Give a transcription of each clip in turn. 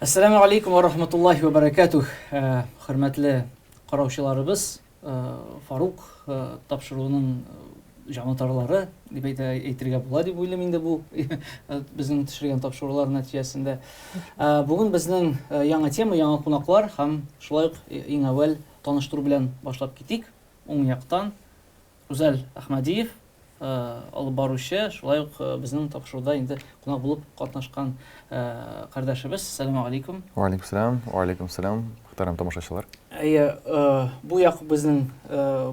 Әссәламү алейкум ва рахматуллахи ва баракатух. Э, хөрмәтле караучыларыбыз, э, Фарук э, тапшыруының җанатарлары дип әйтә, әйтергә була дип уйлыйм инде бу безнең төшергән тапшырулар нәтиҗәсендә. Бүген безнең яңа тема, яңа кунаклар һәм шулай ук иң әүвәл таныштыру белән башлап китик. Уң яктан Рүзәл Әхмәдиев, алып баручы, шулай ук безнең тапшыруда инде кунак булып катнашкан кардәшебез. Сәламу алейкум. Ва алейкум сәлам, ва алейкум сәлам, мөхтәрәм тамашачылар. Әйе, бу як безнең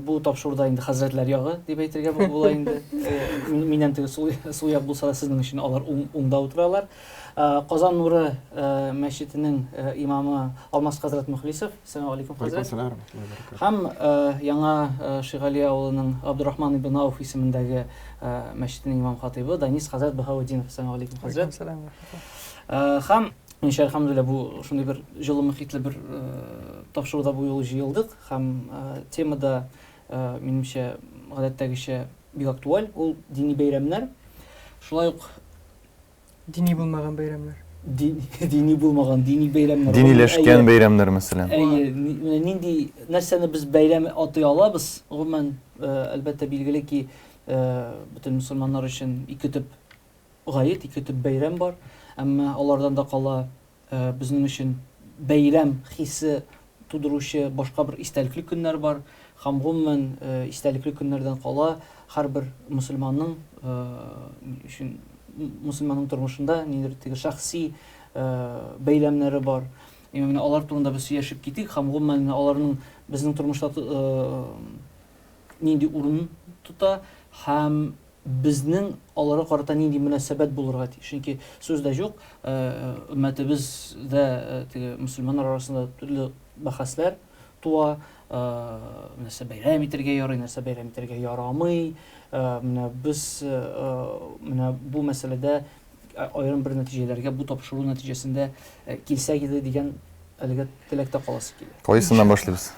бу тапшыруда инде хәзрәтләр ягы дип әйтергә була инде. Миннән теге сул, сул як булса да сезнең өчен алар уңда утыралар. Казан нуры мәчетенең имамы Алмаз хәзрәт Мөхлисов. Сәлам алейкум, хәзрәт. Һәм яңа Шигали авылының Абдурахман ибн Ауф исемендәге мәчетенең имам хатыйбы Данис хәзрәт Баһаутдинов. Сәлам алейкум, хәзрәт. Һәм иншалла, әлхәмдүлилләһ, бу шундый бер җылы мөхитле бер тапшыруда бу юлы җыелдык һәм темада, минемчә, гадәттәгечә бик актуаль, ул дини бәйрәмнәр. Шулай ук Дини булмаган бәйрәмнәр. Дини булмаган дини бәйрәмнәр. Диниләшкән бәйрәмнәр, мәсәлән. Әйе, менә нинди нәрсәне без бәйрәм атый алабыз? Гомумән, әлбәттә, билгеле ки, бөтен мөселманнар өчен ике төп гает, ике төп бәйрәм бар. Әмма алардан да кала Безнең өчен бәйрәм хисе тудыручы башка бер истәлекле көннәр бар. Һәм гомумән истәлекле көннәрдән кала һәрбер мөселманның өчен мөселманның тормышында ниндидер теге шәхси бәйрәмнәре бар. Менә алар турында без сөйләшеп китик һәм гомумән аларның безнең тормышта нинди урын тота һәм безнең аларга карата нинди мөнәсәбәт булырга тиеш? Чөнки сүз дә юк, өммәтебездә теге мөселманнар арасында төрле бәхәсләр туа, нәрсә бәйрәм итәргә ярый, нәрсә бәйрәм итәргә ярамый. Менә без менә бу мәсьәләдә аерым бер нәтиҗәләргә бу тапшыру нәтиҗәсендә килсәк иде дигән әлегә теләктә каласы килә. Кайсыннан башлыйбыз?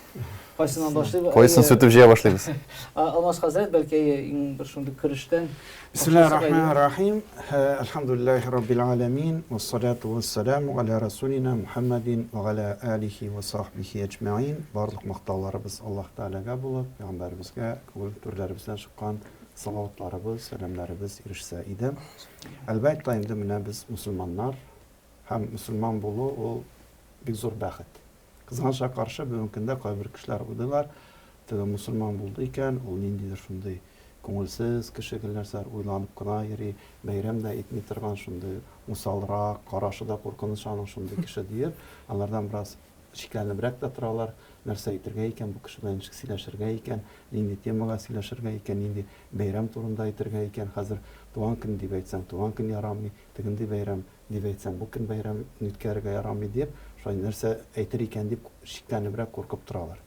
Кайсыннан башлыйбыз? Кайсын сүтеп җыя башлыйбыз? Алмаз хәзрәт, бәлки иң бер шундый керештән. Бисмиллаһир-рахманир-рахим. Әлхәмдүлиллаһи раббил аламин, вассалату вассаламу аля расулина Мухаммадин ва аля алихи ва сахбихи әҗмәин. Барлык мактауларыбыз Аллаһ Тәгаләгә булып, пәйгамбәребезгә күңел түрләребездән чыккан салаватларыбыз, сәламнәребез ирешсә иде. Әлбәттә инде менә без мусульманнар, Һәм мөселман булу ул бик зур бәхет. Кызганычка каршы, бүгенге көндә кайбер кешеләр уйлыйлар, теге мөселман булды икән, ул ниндидер шундый күңелсез кеше, гел нәрсәләр уйланып кына йөри, бәйрәм дә итми торган, шундый усалрак, карашы да куркыныч аның шундый кеше диеп, алардан бераз шикләнебрәк тә торалар, нәрсә әйтергә икән, бу кеше белән ничек сөйләшергә икән, нинди темага сөйләшергә икән, нинди бәйрәм турында әйтергә икән, хәзер туган көн дип әйтсәң, туган көн ярамый, тегенди бәйрәм дип әйтсәң, бу көн бәйрәм үткәрергә ярамый дип, шулай нәрсә әйтер икән дип шикләнебрәк куркып торалар.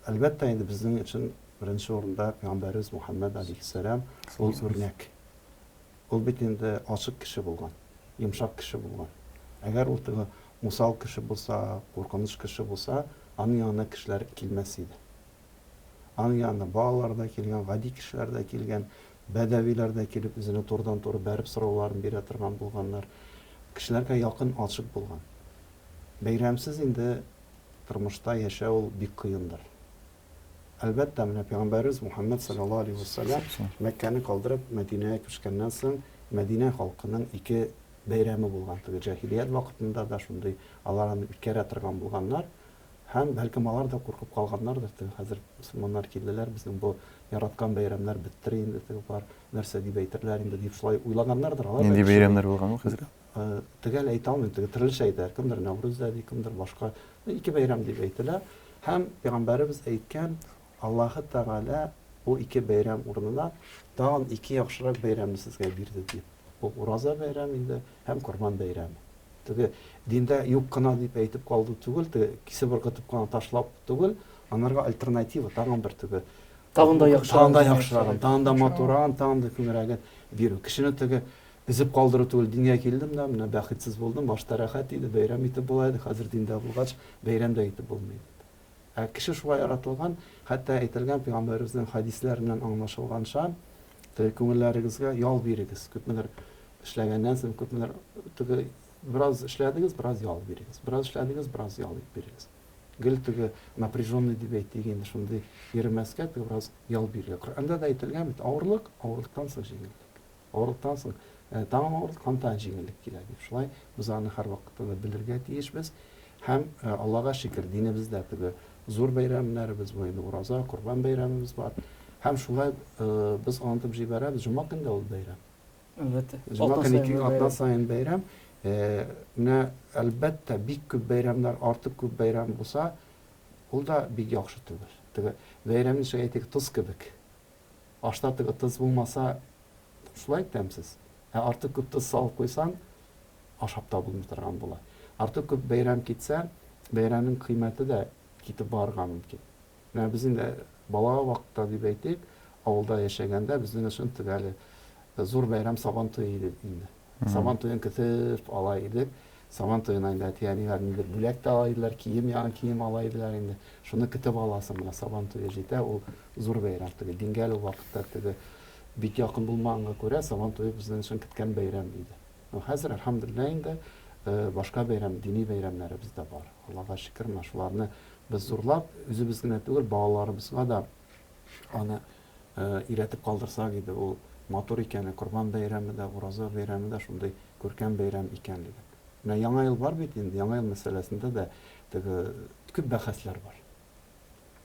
Әлбәттә инде безнең өчен беренче урында пәйгамбәребез Мухәммәд алейһиссәлам ул үрнәк. Ул бит инде ачык кеше булган, йомшак кеше булган. Әгәр ул теге усал кеше булса, куркыныч кеше булса, аның янына кешеләр килмәс иде. Аның янына балалар да килгән, гади кешеләр дә килгән, бәдәвиләр дә килеп, үзенә турыдан-туры бәреп сорауларын бирә торган булганнар. Кешеләргә якын, ачык булган. Бәйрәмсез инде тормышта яшәү ул бик кыендыр. Әлбәттә, менә пәйгамбәребез Мухәммәд салләллаһу алейһи вә сәлләм Мәккәне калдырып Мәдинәгә күчкәннән соң, Мәдинә халкының ике бәйрәме булган. Теге җаһилият вакытында да шундый алар аны үткәрә торган булганнар. Һәм, бәлкем, алар да куркып калганнардыр, теге хәзер мөселманнар килделәр, безнең бу яраткан бәйрәмнәр беттер инде, теге бар нәрсә дип әйтерләр инде, дип шулай уйлаганнардыр. Алар да Нинди кеше бәйрәмнәр булган ул хәзер? Төгәл әйтә алмыйм, теге төрлечә әйтәләр, кемдер Нәүрүз дә ди, кемдер башка. Ике бәйрәм дип әйтелә. Һәм пәйгамбәребез әйткән, Аллаһы Тәгалә бу ике бәйрәм урынына тагын ике яхшырак бәйрәмне сезгә бирде дип. Бу Ураза бәйрәме инде һәм Корбан бәйрәме. Теге диндә юк кына дип әйтеп калду түгел, теге кисеп ыргытып кына ташлап түгел, анарга альтернатива, тагын бер теге Тагын да яхшырагын. Тагын да яхшырагын, тагын да матуррагын, тагын да күңрәген бирү. Кешене теге өзеп калдыру түгел, дингә килдем дә, менә бәхетсез булдым, башта рәхәт иде, бәйрәм итеп була иде, хәзер диндә булгач, бәйрәм дә итеп булмый дип. Ә кеше шулай яратылган, хәтта әйтелгән пәйгамбәребезнең хәдисләреннән аңлашылганча, теге күңелләрегезгә ял бирегез. Күпмедер эшләгәннән соң, күпмедер теге Бераз эшләдегез, бераз ял бирегез. Бераз эшләдегез, бераз ял бирегез. Гел теге напряженный дип әйтик инде, шундый йөрмәскә, теге бераз ял бирергә. Коръәндә дә әйтелгән бит, авырлык, авырлыктан соң җиңеллек. Авырлыктан соң тагын авырлык, һәм тагын җиңеллек килә дип. Шулай без аны һәрвакытта да белергә тиешбез. Һәм Аллага шөкер, динебездә теге зур бәйрәмнәребез бу инде Ураза, Корбан бәйрәмебез бар. Һәм шулай без онытып җибәрәбез, җома көндә ул бәйрәм. Әлбәттә. Җома көне ике атна саен бәйрәм. Менә әлбәттә бик күп бәйрәмнәр, артык күп бәйрәм булса, ул да бик яхшы түгел. Теге бәйрәм ничек әйтик, тоз кебек. Ашта теге тоз булмаса, шулай тәмсез. Ә артык күп тоз салып куйсаң, ашап та булмый торган була. Артык күп бәйрәм китсә, бәйрәмнең кыйммәте дә китеп барырга мөмкин. Менә без инде бала вакытта дип әйтик, авылда яшәгәндә безнең өчен теге әле зур бәйрәм Сабан туе иде инде. Сабан туен көтеп ала идек. Сабан туена инде әти-әниләр нидер бүләк тә ала иделәр, кием, яңа кием ала иделәр инде. Шуны көтеп аласың, менә Сабан туе җитә, ул зур бәйрәм теге. Дингә әле ул вакытта теге бик якын булмаганга күрә, Сабан туе безнең өчен көткән бәйрәм иде. Но хәзер, әлхәмдүлилләһ инде, башка бәйрәм, дини бәйрәмнәребез дә бар. Аллага шөкер, менә шуларны без зурлап, үзебез генә түгел, балаларыбызга да аны өйрәтеп калдырсак иде, ул матур икәне, Корбан бәйрәме дә, Ураза бәйрәме дә шундый күркәм бәйрәм икәнлеген. Менә Яңа ел бар бит инде, Яңа ел мәсьәләсендә дә теге күп бәхәсләр бар.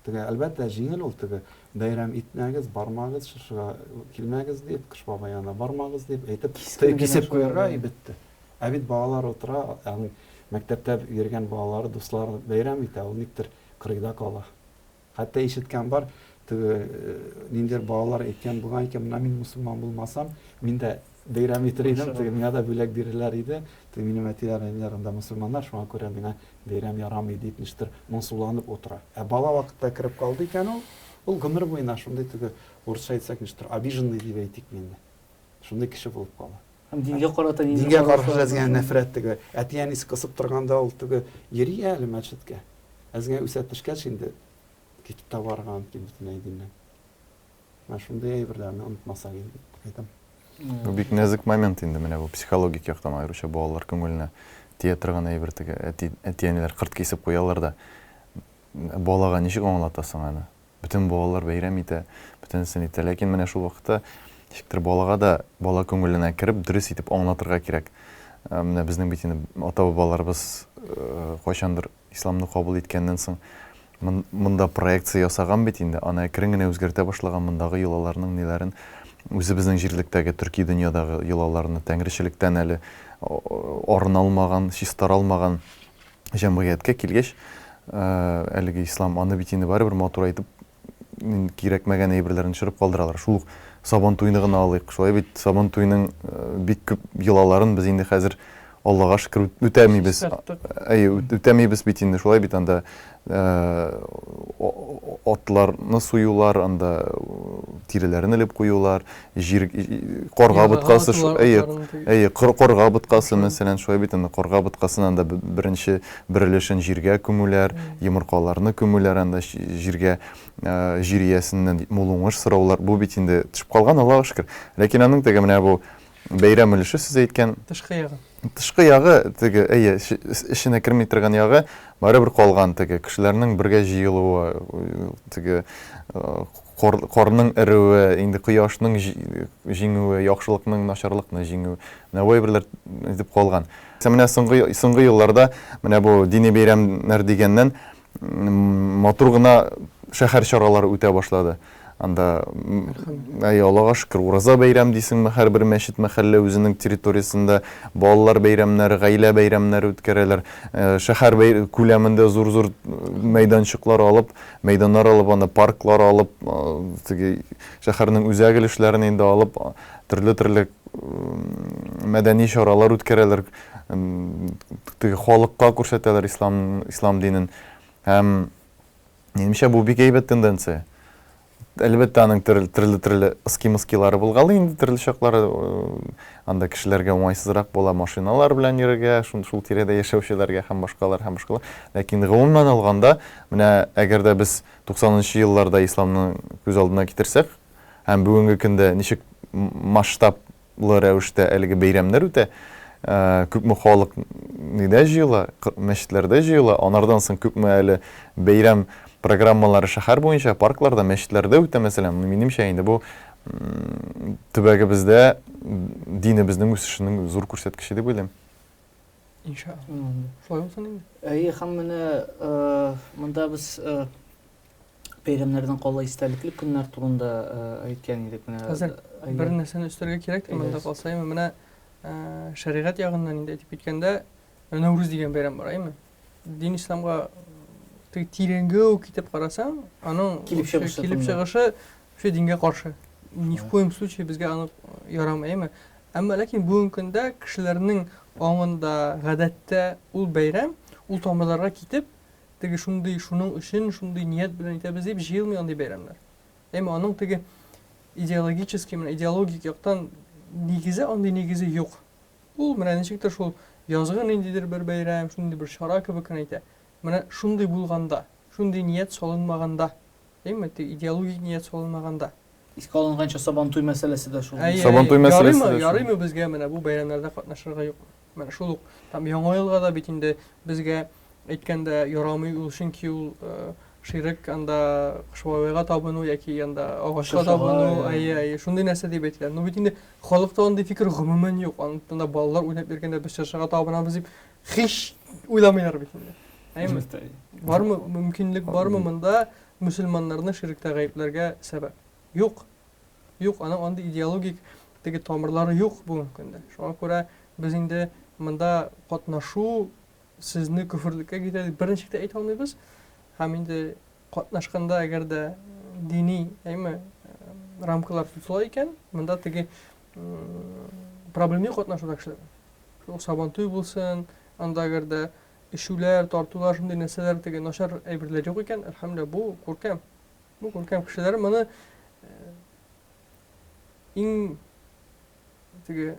Теге, әлбәттә, җиңел ул теге бәйрәм итмәгез, бармагыз, чыршыга килмәгез дип, Кыш бабай янына бармагыз дип әйтеп, кисеп куярга и бетте. Ә бит балалар утыра, аның мәктәптә йөргән балалары, дуслары бәйрәм итә, ул никтер кырыйда кала. Хәтта ишеткән бар, теге ниндидер балалар әйткән булган икән, менә мин мусульман булмасам, мин дә бәйрәм итер идем, теге миңа да бүләк бирерләр иде. Теге минем әтиләр, әниләр анда мусульманнар, шуңа күрә миңа бәйрәм ярамый дип ничектер моңсуланып утыра. Ә бала вакытта кереп калды икән ул, ул гомер буена шундый теге урысча әйтсәк ничектер обиженный дип әйтик инде. Шундый кеше булып кала. Һәм дингә карата ниндидер Дингә каршы әз генә нәфрәт теге. Әти-әнисе кысып торганда ул теге йөри әле мәчеткә. Әз генә үсә төшкәч инде китеп тә барырга мөмкин бөтенләй диннән. Менә шундый әйберләрне онытмасак иде дип әйтәм. Бу бик нәзек момент инде менә бу психологик яктан аеруча балалар күңеленә тия торган әйбер теге әти әти-әниләр кырт кисеп куялар да балага ничек аңлатасың аны? Бөтен балалар бәйрәм итә, бөтенесен итә. Ләкин менә шул вакытта ничектер балага да бала күңеленә кереп дөрес итеп аңлатырга кирәк. Менә безнең бит инде ата-бабаларыбыз кайчандыр исламны кабул иткәннән соң монда проекция ясаган бит инде, аны әкрен генә үзгәртә башлаган мондагы йолаларның ниләрен, үзебезнең җирлектәге төрки дөньядагы йолаларны тәңречелектән әле арына алмаган, чистара алмаган җәмгыятькә килгәч, әлеге ислам аны бит инде барыбер матурайтып кирәкмәгән әйберләрен төшереп калдыралар. Шул ук Сабан туйны гына алыйк. Шулай бит Сабан туйның бик күп йолаларын без инде хәзер Аллага шөкер үтәмибез. Әйе, үтәмибез бит инде. Шулай бит анда атларны суюлар, анда тиреләрен элеп куюлар, җир карга боткасы, әйе, әйе, карга боткасы мәсәлән, шулай бит инде карга боткасын анда беренче бер өлешен җиргә күмүләр, йомыркаларны күмүләр анда җиргә җир иясеннән мул уңыш сораулар. Бу бит инде төшеп калган, Аллага шөкер. Ләкин аның теге менә бу бәйрәм өлеше сез әйткән тышкы ягы. Тышкы ягы теге, әйе, эченә керми торган ягы барыбер калган теге кешеләрнең бергә җыелуы, теге карның эрүе, инде кояшның җиңүе, яхшылыкның начарлыкны җиңүе. Менә бу әйберләр итеп калган. Менә соңгы соңгы елларда менә бу дини бәйрәмнәр дигәннән матур гына шәһәр чаралары үтә башлады. Анда, әй, Аллага шөкер, Ураза бәйрәм дисеңме, һәрбер мәчет, мәхәллә үзенең территориясендә балалар бәйрәмнәре, гаилә бәйрәмнәре үткәрәләр. Шәһәр күләмендә зур-зур мәйданчыклар алып, мәйданнар алып, анда парклар алып, теге шәһәрнең үзәк өлешләрен инде алып, төрле-төрле мәдәни чаралар үткәрәләр. Теге халыкка күрсәтәләр ислам, ислам динен. Һәм минемчә бу бик әйбәт тенденция. Әлбәттә, аның төрле-төрле ыски-мыскилары булгалый инде төрле чаклары. Анда кешеләргә уңайсызрак була машиналар белән йөрергә, шул, шул тирәдә яшәүчеләргә һәм башкалар һәм башкалар. Ләкин гомумән алганда, менә әгәр дә без 90 нчы елларда исламны күз алдына китерсәк һәм бүгенге көндә ничек масштаб лы рәвештә әлеге бәйрәмнәр үтә. күпме халык нидә җыела, мәчетләрдә җыела, анардан соң күпме әле бәйрәм программалары шәһәр буенча, паркларда, мәчетләрдә үтә, мәсәлән. Минемчә, инде бу төбәгебездә динебезнең үсешенең зур күрсәткече дип уйлыйм. Иншалла. Шулай булсын инде. Әйе, һәм менә монда без бәйрәмнәрдән кала истәлекле көннәр турында әйткән идек менә. Хәзер бер нәрсәне өстәргә кирәк тә монда калса, әйме, менә шәригать ягыннан инде әйтеп киткәндә, Нәүрүз дигән бәйрәм бар, әйме? Дин исламга теге тирәнгә үк китеп карасаң, аның килеп чыгышы, килеп чыгышы вообще дингә каршы. Ни в коем случае безгә аны ярамый, әйме? Әмма ләкин бүгенге көндә кешеләрнең аңында, гадәттә ул бәйрәм, ул тамырларга китеп, теге шундый, шуның өчен, шундый ният белән итәбез дип җыелмый андый бәйрәмнәр. Әмма аның теге идеологический, менә идеологик яктан нигезе, андый нигезе юк. Ул менә ничектер шул язгы ниндидер бер бәйрәм, шундый бер чара кебек кенә итә. Менә шундый булганда, шундый ният салынмаганда, әйме, теге идеологик ният салынмаганда. Искә алынганча Сабантуй мәсьәләсе дә шул. Әйе, Сабантуй мәсьәләсе ярыймы, дә шул. ярыймы безгә менә бу бәйрәмнәрдә катнашырга юкмы? Менә шул ук там Яңа елга да бит инде безгә әйткәндә ярамый ул, чөнки ул ширек, анда Кыш бабайга табыну яки анда агачка табыну, әйе, әйе, шундый нәрсә дип әйтелә. Ну бит инде халыкта андый фикер гомумән юк. Анда балалар уйнап йөргәндә без чыршыга табынабыз дип һич уйламыйлар бит инде. Әйеме? Бармы мөмкинлек бармы монда мөселманнарны ширектә гаепләргә сәбәп? Юк. Юк, аның андый идеологик теге тамырлары юк бүгенге көндә. Шуңа күрә без инде монда катнашу сезне көферлеккә китерә дип берничек тә әйтә алмыйбыз. Һәм инде катнашканда әгәр дә дини, әйме, рамкалар тотыла икән, монда теге проблем юк катнашуда кешеләрнең. Шул Сабантуй булсын, анда әгәр дә эчүләр, тартулар, шундый нәрсәләр теге начар әйберләр юк икән, әлхәмдүлилләһ, бу күркәм. Бу күркәм кешеләр моны иң теге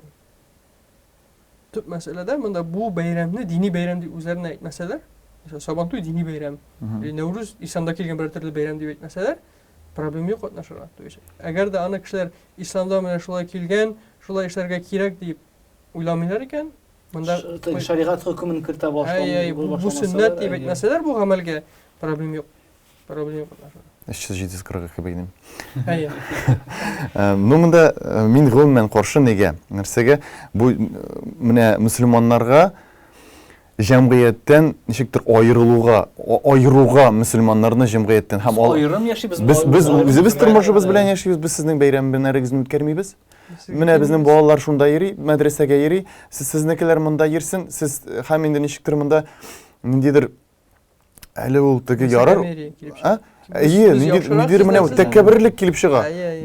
төп мәсьәләдә монда бу бәйрәмне дини бәйрәм дип үзләренә әйтмәсәләр, мәсәлән, Сабантуй дини бәйрәм, или Нәүрүз исламда килгән берәр төрле бәйрәм дип әйтмәсәләр, проблем юк катнашырга. То есть, әгәр дә аны кешеләр исламда менә шулай килгән, шулай эшләргә кирәк дип уйламыйлар икән, монда шәригать хөкемен кертә башламыйлар. Бу сөннәт дип әйтмәсәләр бу гамәлгә проблем юк. Проблем юк. 300-742 бәйнем. Әйе. Ну, монда мин гомумән каршы нигә? Нәрсәгә? Бу менә мөселманнарга җәмгыятьтән ничектер аерылуга, аеруга мөселманнарны җәмгыятьтән һәм аерым яшибез. Без без үзебез тормышыбыз белән яшибез, без сезнең бәйрәмнәрегезне үткәрмибез. Менә безнең балалар шунда йөри, мәдрәсәгә йөри, сез сезнекеләр монда йөрсен, сез һәм инде ничектер монда ниндидер Әле ул теге ярар. А? Әйе, ниндидер менә тәкәбберлек килеп чыга.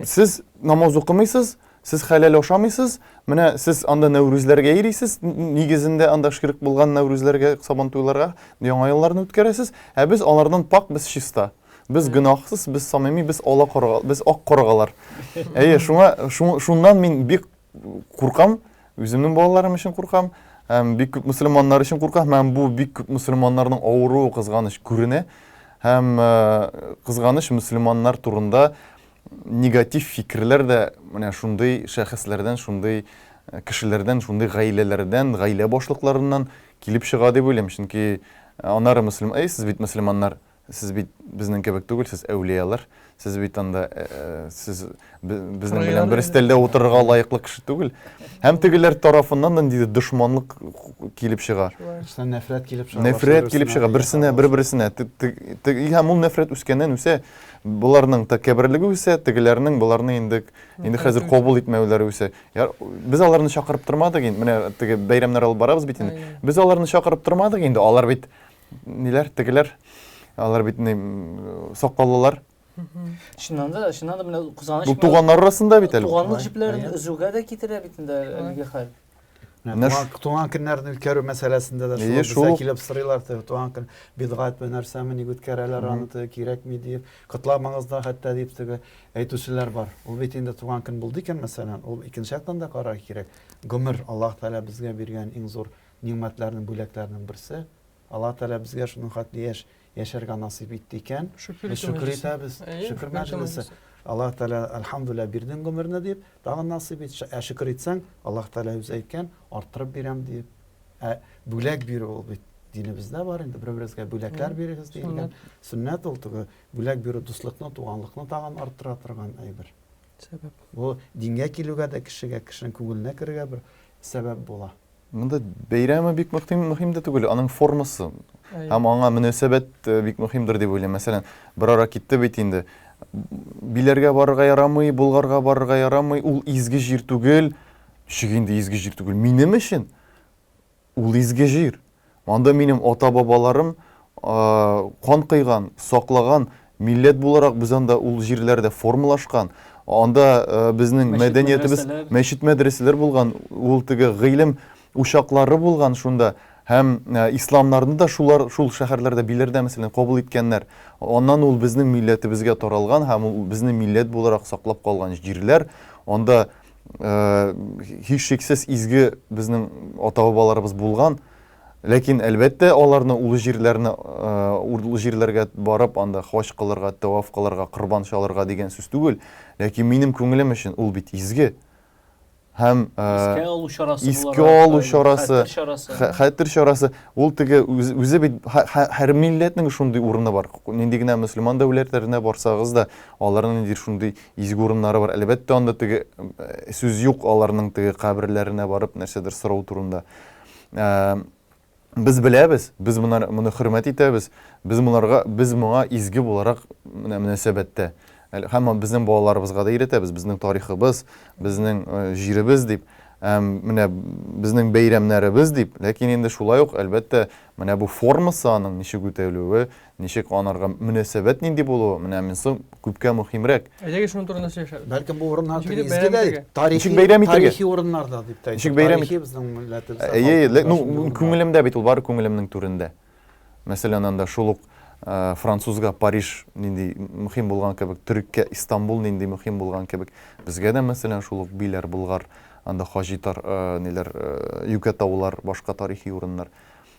Сез намаз укымыйсыз, сез хәләл ашамыйсыз, менә сез анда нәүрүзләргә йөрисез, нигезендә анда ширк булган нәүрүзләргә, сабантуйларга, яңа елларны үткәрәсез, ә без алардан пак, без чиста. Без гөнаһсыз, без самими, без ала карга, без ак каргалар. Әйе, шуңа шуннан мин бик куркам, үземнең балаларым өчен куркам, һәм бик күп мөселманнар өчен куркам, һәм бу бик күп мөселманнарның авыруы кызганыч күренә. Һәм э, кызганыч мөселманнар турында негатив фикерләр дә менә шундый шәхесләрдән, шундый э, кешеләрдән, шундый гаиләләрдән, гаилә башлыкларыннан килеп чыга дип уйлыйм. Чөнки э, аннары мөселман, әй, сез бит мөселманнар, Сез бит безнең кебек түгел, сез әүлиялар. Сез бит анда э, э, сез безнең белән бер өстәлдә утырырга лаеклы кеше түгел. Һәм тегеләр тарафыннан да ниндидер дошманлык килеп чыга. Берсенә нәфрәт килеп чыга. Нәфрәт килеп чыга, берсенә, бер-берсенә. Һәм ул нәфрәт үскәннән үсә. Боларның тәкәбберлеге үсә, тегеләрнең боларны инде инде хәзер кабул итмәүләре үсә. Без аларны чакырып тормадык инде. Менә теге бәйрәмнәр алып барабыз бит инде. Без аларны чакырып тормадык инде. Алар бит ниләр, тегеләр, алар бит ни сакаллылар. Чыннан да, чыннан да менә кызганыч. Бу туганнар арасында бит әле. Туганлык җепләрен өзүгә дә китерә бит инде әлеге хәл. Менә туган көннәрне үткәрү мәсьәләсендә дә шул безгә килеп сорыйлар, теге туган көн бидгатьме, нәрсәме, ник үткәрәләр аны, теге кирәкми дип, котламагыз да хәтта дип теге әйтүчеләр бар. Ул бит инде туган көн булды икән, мәсәлән, ул икенче яктан да карарга кирәк. Гомер Аллаһ Тәгалә безгә биргән иң зур нигъмәтләрнең, бүләкләрнең берсе. Аллаһ Тәгалә безгә шуның хәтле яшь яшәргә насыйп итте икән, Шөкер без итү шөкер мәҗлесе. итәбез. Әйе, Шөкер шөкер итү мәҗлесе. мәҗлесе. Аллаһ Тәгалә, әлхәмдүлилләһ, бирдең гомерне дип, тагын насыйп ит. Ә шөкер итсәң, Аллаһ Тәгалә үзе әйткән, арттырып бирәм диеп. Ә бүләк бирү ул бит динебездә бар инде, бер-берегезгә бүләкләр бирегез диелгән. Сөннәт ул теге бүләк бирү дуслыкны, туганлыкны тагын арттыра торган әйбер. Сәбәп. Бу дингә килүгә дә кешегә, кешенең күңеленә керергә бер сәбәп була. Монда бәйрәме бик мөһим, мөһим дә түгел, аның формасы һәм аңа мөнәсәбәт э, бик мөһимдер дип уйлыйм. Мәсәлән, бер ара китте бит инде. Биләргә барырга ярамый, Болгарга барырга ярамый, ул изге җир түгел. Ничек инде изге җир түгел? Минем өчен ул изге җир. Анда минем ата-бабаларым кан койган, саклаган, милләт буларак без анда ул җирләрдә формалашкан. Анда безнең мәдәниятебез, мәчет мәдрәсәләр булган, ул теге гыйлем учаклары булган шунда. Һәм исламнарны да шулар шул шәһәрләрдә, Биләрдә мәсәлән, кабул иткәннәр. Аннан ул безнең милләтебезгә таралган һәм ул безне милләт буларак саклап калган җирләр. Анда һичшиксез изге безнең ата-бабаларыбыз булган. Ләкин, әлбәттә, аларны ул җирләрне, ул җирләргә барып, анда хаҗ кылырга, тәваф кылырга, корбан чалырга дигән сүз түгел. Ләкин минем күңелем өчен ул бит изге. Һәм искә алу чарасы искә алу чарасы, хәтер чарасы. Ул теге үзе бит һәр милләтнең шундый урыны бар. Нинди генә мөселман дәүләтләренә барсагыз да, аларның ниндидер шундый изге урыннары бар. Әлбәттә, анда теге сүз юк, аларның теге каберләренә барып нәрсәдер сорау турында. Ә, без беләбез, без моны, моны хөрмәт итәбез, без монарга, без моңа изге буларак менә мөнәсәбәттә. Һәм безнең балаларыбызга да өйрәтәбез, безнең тарихыбыз, безнең э, җиребез дип, һәм менә безнең бәйрәмнәребез дип. Ләкин инде шулай ук, әлбәттә, менә бу формасы аның ничек үтәлүе, Ничек анарга мөнәсәбәт нинди булуы, менә монысы күпкә мөһимрәк. Әйдәгез шуның турында сөйләшәбез. Бәлкем бу урыннар теге изге дә, тарихи, бәйрәм итәргә? Тарихи урыннар да дип тә. Ничек бәйрәм Тарихи безнең милләтебездә. Әйе, ну күңелемдә бит ул бар күңелемнең түрендә. Мәсәлән, анда шул ук э, французга Париж нинди мөһим булган кебек, төреккә Истанбул нинди мөһим булган кебек, безгә дә мәсәлән шул ук Биләр, Болгар, анда Хаҗитар, э, ниләр, э, Юкә таулар, башка тарихи урыннар.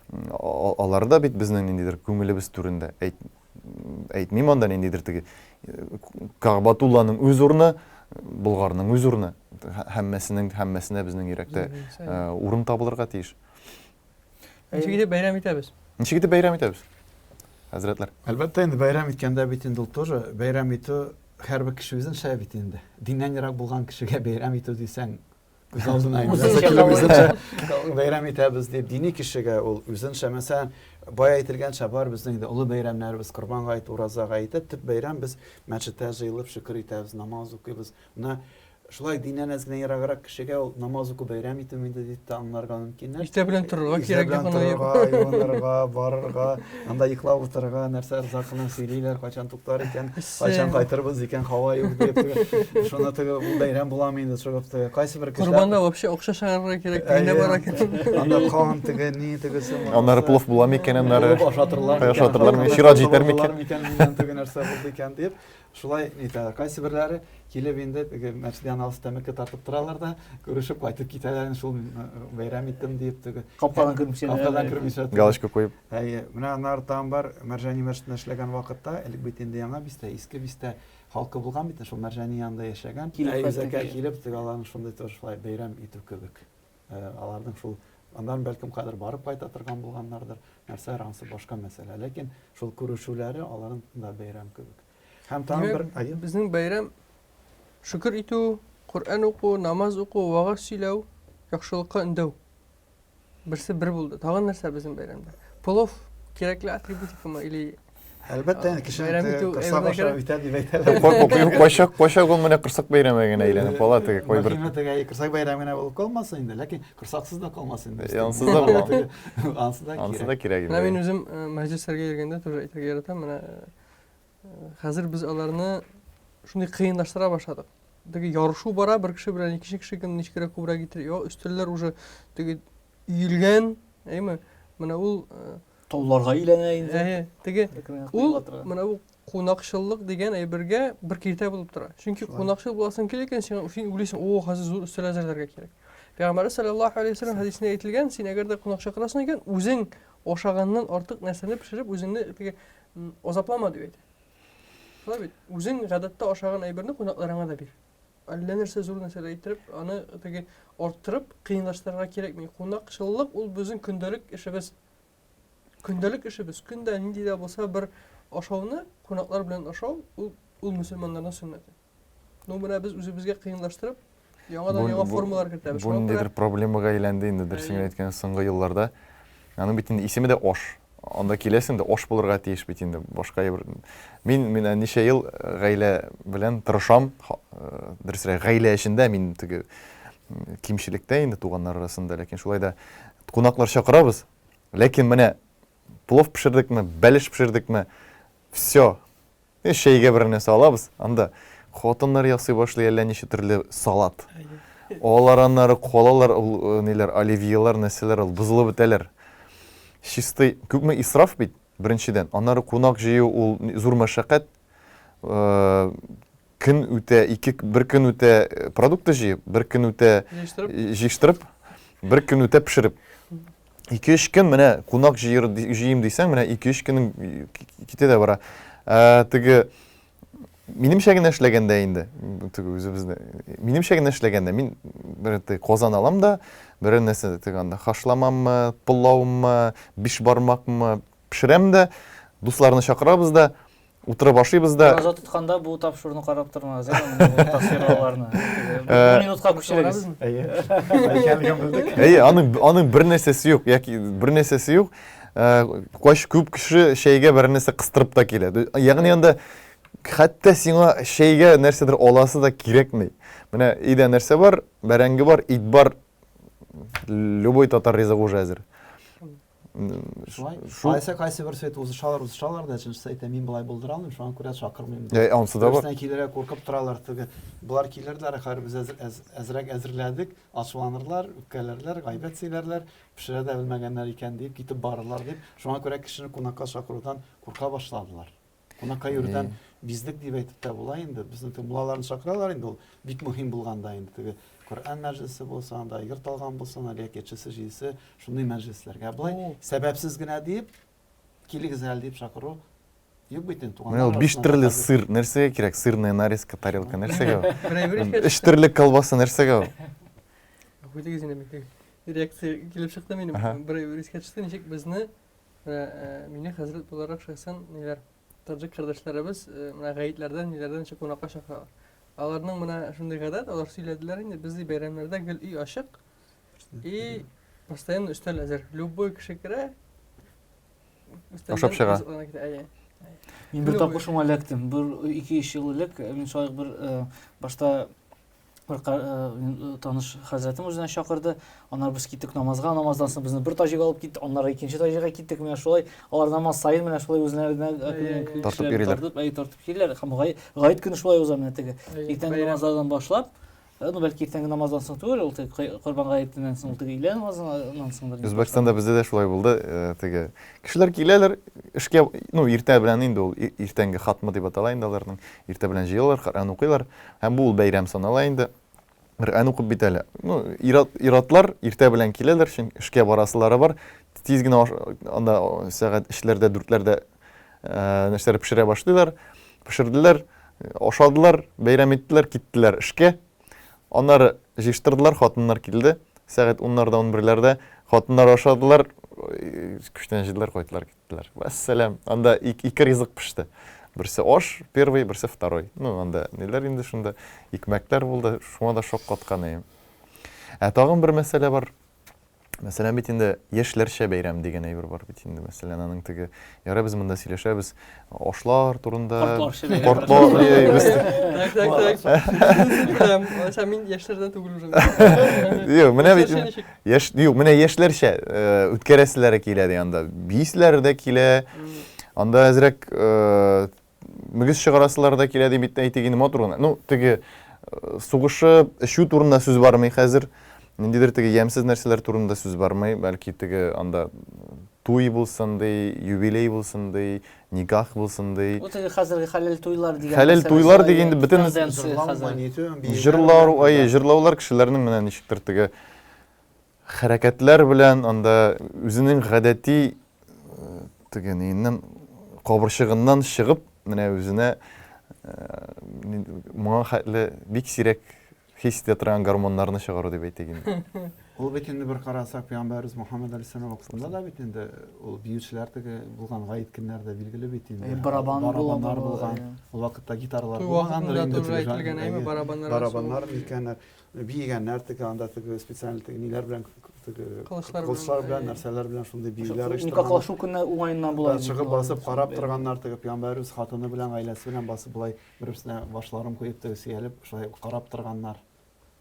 Алар да бит безнең ниндидер күңелебез түрендә. Әйт, әйтмим анда ниндидер теге Кагбатулланың үз урыны, Болгарның үз урыны. Һәммәсенең һәммәсенә безнең йөрәктә урын табылырга тиеш. Ничек итеп бәйрәм итәбез? Ничек итеп бәйрәм итәбез? Хәзрәтләр. Әлбәттә инде бәйрәм иткәндә бит инде ул тоже бәйрәм итү һәрбер кеше үзенчә бит инде. Диннән ерак булган кешегә бәйрәм итү дисәң, Күз алдына инде. Бәйрәм итәбез дип, дини кешегә ул үзенчә, мәсәлән, бая әйтелгәнчә, бар безнең инде олы бәйрәмнәребез, Корбан гаете, Ураза гаете, төп бәйрәм без мәчеттә җыелып шөкер итәбез, намаз укыйбыз. Менә шулай диннән әз генә ераграк кешегә ул намаз уку бәйрәм итү инде дип тә аңларга мөмкиннәр. Иртә белән торырга кирәк, юынырга, юынырга, барырга, анда йоклап утырырга, нәрсә озак кына сөйлиләр, кайчан туктар икән. Кайчан кайтырбыз икән, һава юк дип. Шуны теге ул бәйрәм буламы инде чыгып теге. Кайсы бер кешеләр Корбанда вообще акча чыгарырга кирәк дигәндә бар икән. Анда кан теге ни тегесе. Аннары плов була микән аннары? Плов ашатырлар. Ашатырлар микән? Чират җитәр микән? Микән миннән теге нәрсә булды икән дип. Шулай нитә. Кайсы берләре килеп инде теге мәчеттән алыс тәмәке тартып торалар да, күрешеп кайтып китәләр, шул бәйрәм иттем дип теге. Капкадан кермичә. Капкадан кермичә. Галочка куеп. Әйе, менә аннары тагын бар, Мәрҗани мәчетендә эшләгән вакытта, элек бит инде Яңа бистә, Иске бистә халкы булган бит, шул Мәрҗани янында яшәгән. Килеп Үзәккә килеп, теге аларның шундый тоже шулай бәйрәм итү кебек. Э, аларның шул аннан бәлкем кадер барып кайта торган булганнардыр, нәрсә ансы башка мәсьәлә. Ләкин шул күрешүләре аларның да бәйрәм кебек. Һәм тагын бер, әйе. Безнең бәйрәм шөкер итү, Коръән уку, намаз уку, вагаз сөйләү, яхшылыкка өндәү. Берсе бер булды. Тагын нәрсә безнең бәйрәмдә? Плов кирәкле атрибутикамы или Әлбәттә, инде кеше корсак аша үтә дип әйтәләр. Кайчак, кайчак ул менә корсак бәйрәме генә әйләнеп кала теге кайбер. Мөһиме теге корсак бәйрәме генә булып калмасын инде, ләкин корсаксыз да калмасын инде. Ансыз да була. Ансы да кирәк. Ансы да кирәк инде. Менә мин үзем мәҗлесләргә йөргәндә тоже әйтергә яратам, менә Хәзер без аларны шундый кыенлаштыра башладык. Теге ярышу бара, бер кеше белән икенче кеше кем ничегрәк күбрәк итер. Йо, өстәлләр уже теге өелгән, әйме? Менә ул э, тауларга әйләнә инде. Әйе, теге ул менә бу кунакчыллык дигән әйбергә бер киртә булып тора. Чөнки кунакчыл буласың килә икән, син син уйлыйсың, о, хәзер зур өстәл әзерләргә кирәк. Пәйгамбәрбез саллаллаһу алейһи вәсәлләм хәдисендә әйтелгән, син әгәр дә кунак чакырасың икән, үзең ашаганнан артык нәрсәне пешереп, үзеңне теге Азаплама дип әйтә. Шулай бит. Үзең гадәттә ашаган әйберне кунакларыңа да бир. Әллә нәрсә зур нәрсәләр иттереп, аны теге арттырып, кыенлаштырырга кирәкми. Кунакчыллык ул безнең көндәлек эшебез. Көндәлек эшебез. Көндә нинди дә булса бер ашауны кунаклар белән ашау, ул ул мөселманнарның сөннәте. Ну, менә без үзебезгә кыенлаштырып, яңадан яңа формалар кертәбез. Бу ниндидер проблемага әйләнде инде, дөресен генә әйткәндә, соңгы елларда. Аның бит инде исеме дә аш. Анда киләсең дә аш булырга тиеш бит инде, башка әйбер. Мин менә ничә ел гаилә белән тырышам, дөресрәк, гаилә эчендә мин теге кимчелектә инде туганнар арасында, ләкин шулай да кунаклар чакырабыз. Ләкин менә плов пешердекме, бәлеш пешердекме, все. Чәйгә бер нәрсә алабыз, анда хатыннар ясый башлый әллә ничә төрле салат. Алар аннары калалар, ул ниләр, оливьелар, нәрсәләр, ул бозылып бетәләр. Чистый, күпме исраф бит, беренчедән. Аннары кунак җыю ул зур мәшәкать. Көн үтә, ике, бер көн үтә продукты җыеп, бер көн үтә җыештырып, бер көн үтә пешереп. Ике-өч көн менә кунак җыер, җыйым дисәң, менә ике-өч көнең китә дә бара. Ә, теге минемчә генә эшләгәндә инде, теге үзебезне, минемчә генә эшләгәндә мин бер теге казан алам да, бер нәрсә теге анда хашламаммы, пылаумы, бишбармакмы пешерәм дә, дусларны чакырабыз да, Утырып ашыйбыз да. Ураза тотканда бу тапшыруны карап тормагыз, әйе, менә бу тасвирлауларны. Бер минутка күчерегез. Әйе. Икәнлеген белдек. Әйе, аның аның бер нәрсәсе юк, яки бер нәрсәсе юк. Кайсы күп кеше чәйгә бер нәрсә кыстырып та килә. Ягъни анда хәтта сиңа чәйгә нәрсәдер аласы да кирәкми. Менә өйдә нәрсә бар, бәрәңге бар, ит бар, любой татар ризыгы уже әзер. Шулай. Кайсы кайсы бер свет узышалар, узышалар да, чынчысы әйтә, мин болай булдыра алмыйм, шуңа күрә чакырмыйм. Ә, анысы да бар. Берсенә килергә куркып торалар, теге. Болар килерләр, хәзер без әзер, әз, әзрәк әзерләдек, ачуланырлар, үпкәләрләр, гайбәт сөйләрләр, пешерә дә белмәгәннәр икән дип китеп барырлар дип. Шуңа күрә кешене кунакка чакырудан курка башладылар. Кунакка йөрүдән биздек дип әйтеп тә була инде. Безнең теге муллаларны чакыралар инде ул бик мөһим булганда инде теге Коръән мәҗлесе булса, анда йорт алган булсын, әле яки өчесе, җидесе шундый мәҗлесләргә. Болай сәбәпсез генә диеп килегез әле дип чакыру юк бит инде туганнар. Менә ул биш төрле сыр нәрсәгә кирәк? Сырная нарезка, тарелка нәрсәгә ул? Өч төрле колбаса нәрсәгә ул? Әйтегез инде мин реакция килеп чыкты минем. Бер искә төште, ничек безне Менә э, мине хәзрәт буларак шәхсән ниләр таҗик кардәшләребез э, менә гаетләрдән ниләрдән ничек кунакка чакыралар. Аларның менә шундый гадәт, алар сөйләделәр инде, без ди бәйрәмнәрдә гел өй ачык и постоянно өстәл әзер. Любой кеше керә, Ашап чыга. Әйе. Мин бер тапкыр шуңа эләктем. Бер 2-3 ел элек мин шулай бер э, башта бер э, таныш хәзрәтем үзенә чакырды. Аннары без киттек намазга, намаздан соң безне бер таҗик алып китте, аннары икенче таҗикка киттек. Менә шулай алар намаз саен менә шулай үзләренә э, тартып йөриләр. Тартып, әй, тартып киләләр. Һәм гает көне шулай уза менә теге. Иртәнге намазлардан башлап, э, ну бәлки иртәнге намаздан соң түгел, ул теге Корбан гаетеннән соң, ул теге өйлә намазыннан соңдыр. Үзбәкстанда бездә дә шулай булды, теге кешеләр киләләр, эшкә, ну иртә белән инде ул иртәнге хатмы дип атала инде аларның. Иртә белән җыелалар, Коръән укыйлар. Һәм бу ул бәйрәм санала инде. Коръән укып бит әле. Ну, ират, иратлар иртә белән киләләр, чөнки эшкә барасылары бар. Тиз генә анда сәгать өчләрдә, дүртләрдә э, нәрсәләр пешерә башлыйлар. Пешерделәр, ашадылар, бәйрәм иттеләр, киттеләр эшкә. Аннары җыештырдылар, хатыннар килде. Сәгать уннарда, унберләрдә хатыннар ашадылар, күчтән җыйдылар, кайттылар, киттеләр. Вәссәлам. Анда ике ризык пеште. Берсе аш, первый, берсе второй. Ну, анда ниләр инде шунда, икмәкләр булды, шуңа да шок каткан идем. Ә тагын бер мәсьәлә бар. Мәсәлән, бит инде яшьләрчә бәйрәм дигән әйбер бар бит инде. Мәсәлән, аның теге, ярай без монда сөйләшәбез ашлар турында. Картларча бәйрәм. Картлар, эй, без Так, так, так. Беләм, алайса мин яшьләрдән түгел уже. Юк, менә бит Яшьләрчә ничек? яшь, юк, менә яшьләрчә э, үткәрәселәре килә ди анда. Биисләре дә килә. Анда әзрәк э, мөгез чыгарасылары да килә дип бит әйтик инде матур гына. Ну, теге э, сугышып, эчү турында сүз бармый хәзер. Ниндидер теге ямьсез нәрсәләр турында сүз бармый. Бәлки теге анда туй булсын ди, юбилей булсын ди, никах булсын ди. Бу теге хәзерге хәләл туйлар дигән. Хәләл туйлар дигән инде бөтен җырлау, ай, җырлаулар кешеләрнең менә ничектер теге хәрәкәтләр белән анда үзенең гадәти теге ниеннән кабырчыгыннан чыгып менә үзенә Моңа хәтле бик сирәк хис итә торган гормоннарны чыгару дип әйтик инде. Ул бит инде бер карасак, пәйгамбәребез Мухаммад алейһиссалам вакытында да бит инде ул биючеләр теге булган гает көннәрдә билгеле бит инде. Барабан барабаннар булган. Ул вакытта гитаралар булмагандыр инде. Тоже әйтелгән, әйме, барабаннар. Барабаннар икәннәр, биегәннәр теге анда теге специаль теге ниләр белән теге кылычлар белән нәрсәләр белән шундый биюләр оештырган. Никахлашу көне уңаеннан була. Чыгып басып карап торганнар теге пәйгамбәребез хатыны белән гаиләсе белән басып болай Бер-берсенә башларын куеп теге сөялеп, шулай карап торганнар.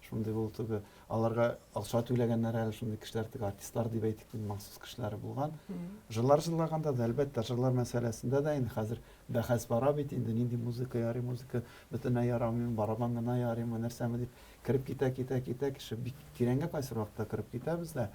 Шундый булып теге аларга акча түләгәннәр әле шундый кешеләр теге артистлар дип әйтик инде махсус кешеләре булган. Җырлар җырлаганда да әлбәттә җырлар мәсьәләсендә дә инде хәзер бәхәс бара бит инде нинди музыка ярый, музыка бөтенләй ярамыймы, барабан гына ярыймы, нәрсәме дип кереп китә, китә, китә кеше бик тирәнгә кайсы вакытта кереп китәбез дә.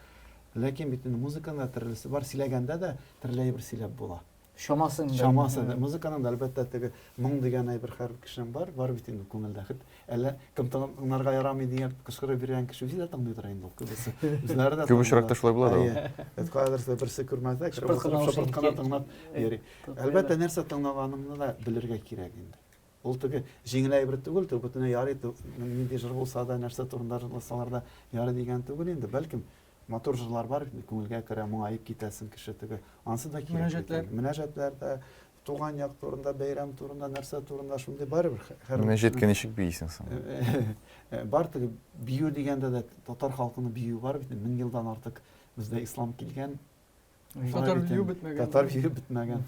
Ләкин бит инде музыканың да төрлесе бар, сөйләгәндә дә төрле әйбер сөйләп була. Чамасы инде. Чамасы. Музыканың да әлбәттә теге моң дигән әйбер һәрбер кешенең бар, бар бит инде күңелдә. Хет әллә кем тыңларга ярамый дигән кычкырып йөргән кеше үзе дә тыңлыйдыр инде ул күбесе. Үзләре дә. Күп очракта шулай була да ул. Әйе. Каядыр берсе күрмәсә, кереп утырып шыпырт кына тыңлап йөри. Әлбәттә, нәрсә тыңлаганыңны да белергә кирәк инде. Ул теге җиңел әйбер түгел, теге бөтенләй ярый, нинди җыр булса да, нәрсә турында җырласалар да ярый дигән түгел инде. Бәлкем, Матур җырлар бар бит, күңелгә керә, моңаеп китәсең кеше теге. Ансы да кирәк. Мөнәҗәтләр. Мөнәҗәтләр дә, туган як турында, бәйрәм турында, нәрсә турында шундый барыбер. Мөнәҗәткә ничек биисең соң? Бар теге бию дигәндә дә татар халкының биюе бар бит, 1000 елдан артык бездә ислам килгән. Татар бию бетмәгән. Татар бию бетмәгән.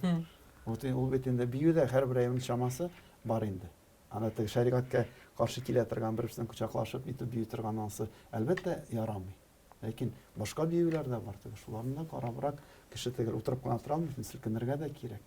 Вот ул бит инде бию дә һәрбер әйбернең чамасы бар инде. Аны теге шәригатькә каршы килә торган бер-берсен кочаклашып итеп бию торган ансы, әлбәттә, ярамый. Ләкин башка биюләр дә бар, теге шуларны да карабрак кеше теге утырып кына тора алмый, селкенергә дә кирәк.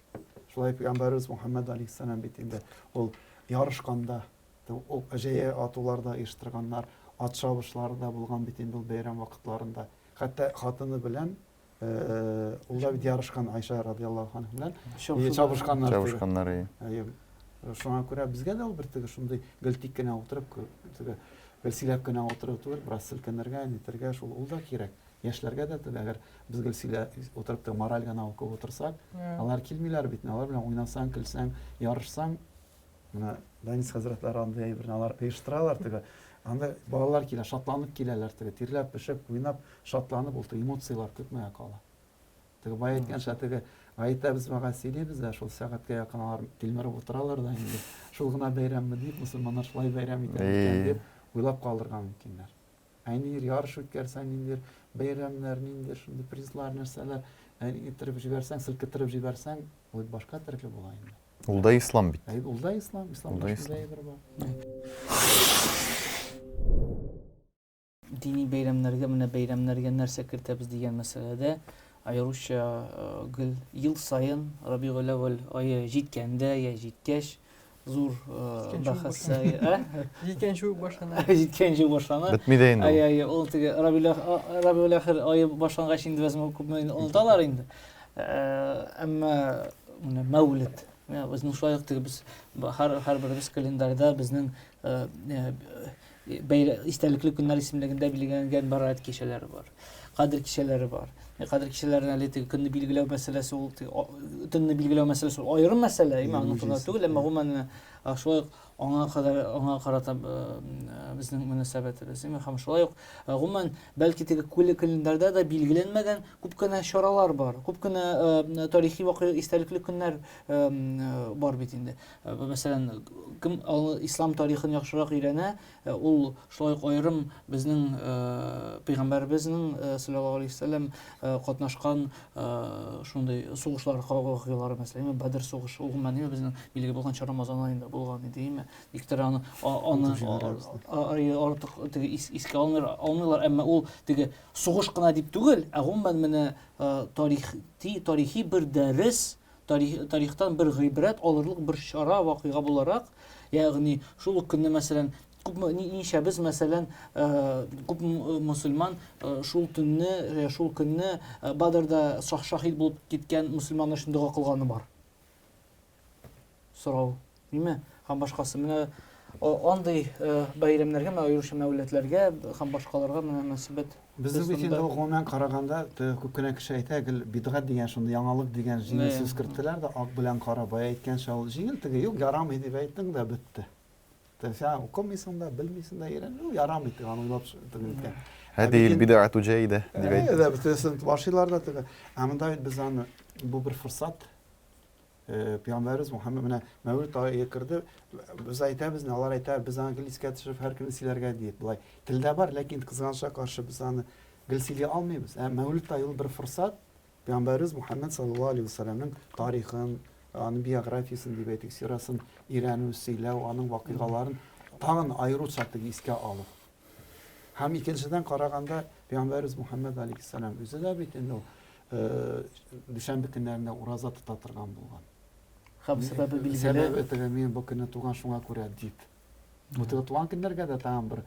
Шулай пәйгамбәребез Мухаммәд алейһиссәлам бит инде ул ярышканда, ул җәя атулар да оештырганнар, ат чабышлары да булган бит инде ул бәйрәм вакытларында. Хәтта хатыны белән ул да бит ярышкан Айша радиаллаһу анха белән чабышканнар. Чабышканнар, әйе. Шуңа күрә безгә дә ул бер теге шундый гел тик кенә утырып, теге гел сөйләп кенә утыру түгел, бераз селкенергә, нитергә, шул ул да кирәк. Яшьләргә дә теге, әгәр без гел сөйлә утырып теге мораль гына укып утырсак, алар килмиләр бит, алар белән уйнасаң, көлсәң, ярышсаң, менә Данис хәзрәтләре андый әйберне алар оештыралар теге. Анда балалар килә, шатланып киләләр теге, тирләп, пешеп, уйнап, шатланып, ул теге эмоцияләр күпмегә кала. Теге бай әйткәнчә, теге гаеттә без вәгазь сөйлибез дә, шул сәгатькә якын алар тилмереп утыралар да инде. Шул гына бәйрәмме дип, мөселманнар шулай бәйрәм итә микән дип уйлап калырга мөмкиннәр. Ә ниндидер ярыш үткәрсәң, ниндидер бәйрәмнәр, ниндидер шундый призлар, нәрсәләр иттереп җибәрсәң, селкеттереп җибәрсәң, ул башка төрле була инде. Ул да ислам бит. Әй, ул да ислам, исламда шундый әйбер бар. Дини бәйрәмнәргә, менә бәйрәмнәргә нәрсә кертәбез дигән мәсьәләдә аеруча гел ел саен Рабигуль әүвәл ае җиткәндә я җиткәч зур бәхәс. Җиткәнче үк башлана. Җиткәнче үк башлана. Бетми дә инде. Әй, әй, ул теге Рабигуль ахир ае башлангач инде без күпме оныталар инде. Әмма менә Мәүлид. Менә безнең шулай ук теге без һәрберебез календарьда безнең бәйрә истәлекле көннәр исемлегендә билгеләнгән Бараат кичәләре бар. Кадер кичәләре бар. Кадер кичәләрен әле теге көнне билгеләү мәсьәләсе ул төнне билгеләү мәсьәләсе ул аерым мәсьәлә, имам аның турында түгел, әмма гомумән шулай ук аңа кадәр аңа карата безнең мөнәсәбәтебез. Һәм шулай ук гомумән бәлки теге календарьда да билгеләнмәгән күп кенә чаралар бар, күп кенә тарихи вакыйга истәлекле көннәр бар бит инде. Мәсәлән, кем ислам тарихын яхшырак өйрәнә, ул шулай ук аерым безнең пәйгамбәребезнең саллаллаһу алейһи вәсәлләм катнашкан шундый сугышлар вакыйгалары, мәсәлән, Бәдер сугышы, ул гомумән безнең билгеле булганча Рамазан аенда булган иде, әйеме? Никтер аны аны артык теге искә алмыйлар, әмма ул теге сугыш кына дип түгел, ә гомумән менә тарихи тарихи бер дәрес тарих, тарихтан бер гыйбрәт алырлык бер чара, вакыйга буларак, ягъни шул ук көнне, мәсәлән, күпме ничәбез, мәсәлән, күп мөселман шул төнне, шул көнне Бадрда шаһит булып киткән мөселманнар өчен дога кылганы бар. Сорау. Ниме? Һәм башкасы. Менә Андый бәйрәмнәргә, менә аеруча мәүлетләргә һәм башкаларга менә мөнәсәбәт. Безнең бит инде гомумән караганда, күп кенә кеше әйтә, гел бидгать дигән шундый яңалык дигән җиңел сүз керттеләр дә, ак белән кара бая әйткәнчә ул җиңел теге, юк, ярамый дип әйттең дә бетте. Сен укымыйсың да, белмисең дә, өйрән, ну, ярамый теге, аны уйлап теге үткән. Һәдиһил бидгату җәйдә дип әйтте. Әйе, бөтенесен башлыйлар да теге. Ә монда бит без аны бу бер форсат. Пәйгамбәребез Мухаммед менә Мәүлид ае керде. Без әйтәбез, алар әйтә, без аны гел искә төшереп һәр көнне сөйләргә диеп. Болай телдә бар, ләкин кызганычка каршы без аны гел сөйли алмыйбыз. Ә Мәүлид ае ул бер форсат. Пәйгамбәребез Мухаммед саллаллаһу алейһи вәсәлләмнең тарихын, аның биографиясен дип әйтик, сирасын өйрәнү, сөйләү, аның вакыйгаларын тагын аеруча теге искә алу. Һәм икенчедән караганда, Пәйгамбәребез Мухаммед алейхиссалам үзе дә бит инде ул дүшәмбе көннәрендә ураза тота торган булган. Һәм сәбәбе билгеле. Сәбәбе теге мин бу көнне туган шуңа күрә дип. Бу теге туган көннәргә дә тагын бер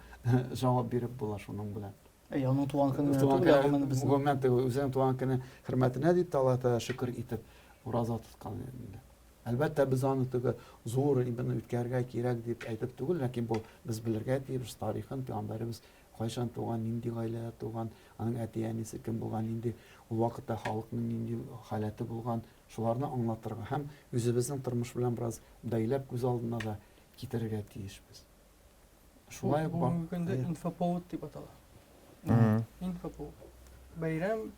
җавап биреп була шуның белән. Әй, аның туган көне түгел, гомумән безнең. Гомумән теге үзенең туган көне хөрмәтенә дип тә Аллаһ Тәгалә шөкер итеп ураза тоткан инде. Әлбәттә, без аны теге зур именно үткәрергә кирәк дип әйтеп түгел, ләкин бу без белергә тиеш тарихын, пәйгамбәребез кайчан туган, нинди гаиләдә туган, аның әти-әнисе кем булган, нинди ул вакытта халыкның нинди халәте булган, шуларны аңлатырга һәм үзебезнең тормыш белән бераз бәйләп күз алдына да китерергә тиешбез. Шулай ук бүгенге көндә инфоповод дип атала. Инфоповод. Бәйрәм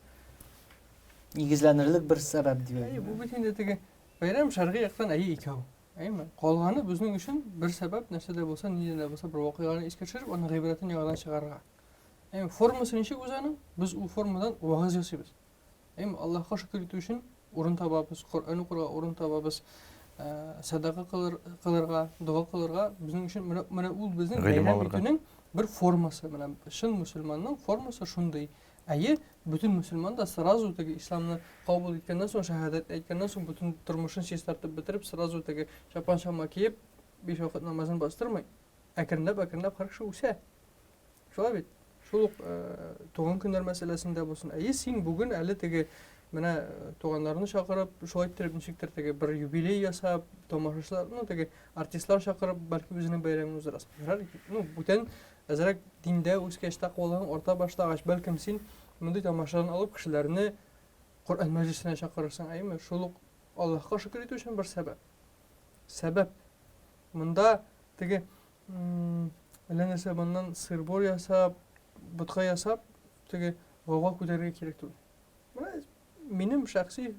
нигезләнерлек бер сәбәп дип. Әйе, бу бит инде теге бәйрәм шәргый яктан әйе икәү. Әйеме? Калганы безнең өчен бер сәбәп, нәрсә дә булса, нинди дә булса бер вакыйганы искә төшереп, аның гыйбрәтен яңадан чыгарырга. Әйеме? Формасы ничек үзе аның? Без ул формадан вагыз ясыйбыз. Әйеме? Аллаһка шөкер итү өчен урын табабыз, Коръән укырга урын табабыз, сәдака кылырга, дога кылырга безнең өчен менә, менә ул безнең бәйрәм итүнең бер формасы. Менә чын мөселманның формасы шундый. Әйе, бөтен мөселман да сразу теге исламны кабул иткәннән соң, шәһадәт әйткәннән соң, бөтен тормышын чистартып бетереп, сразу теге чапан чалма киеп, биш вакыт намазын бастырмый. Әкренләп, әкренләп һәр кеше үсә. Шулай бит? Шул ук туган көннәр мәсьәләсендә булсын. Әйе, син бүген әле теге менә туганнарны чакырып, шулай иттереп ничектер теге бер юбилей ясап, тамашачылар, ну теге артистлар чакырып, бәлки үзенең бәйрәмен уздырасың. Ярар, ну бүтән әзрәк диндә үскәч, тәкъвалыгың арта башлагач, бәлкем син мондый тамашадан алып кешеләрне Коръән мәҗлесенә чакырырсың, әйеме? Шул ук Аллаһка шөкер итү өчен бер сәбәп. Сәбәп. Монда теге әллә нәрсә моннан сыр-бор ясап, ботка ясап, теге гауга күтәрергә кирәк түгел. Менә минем шәхси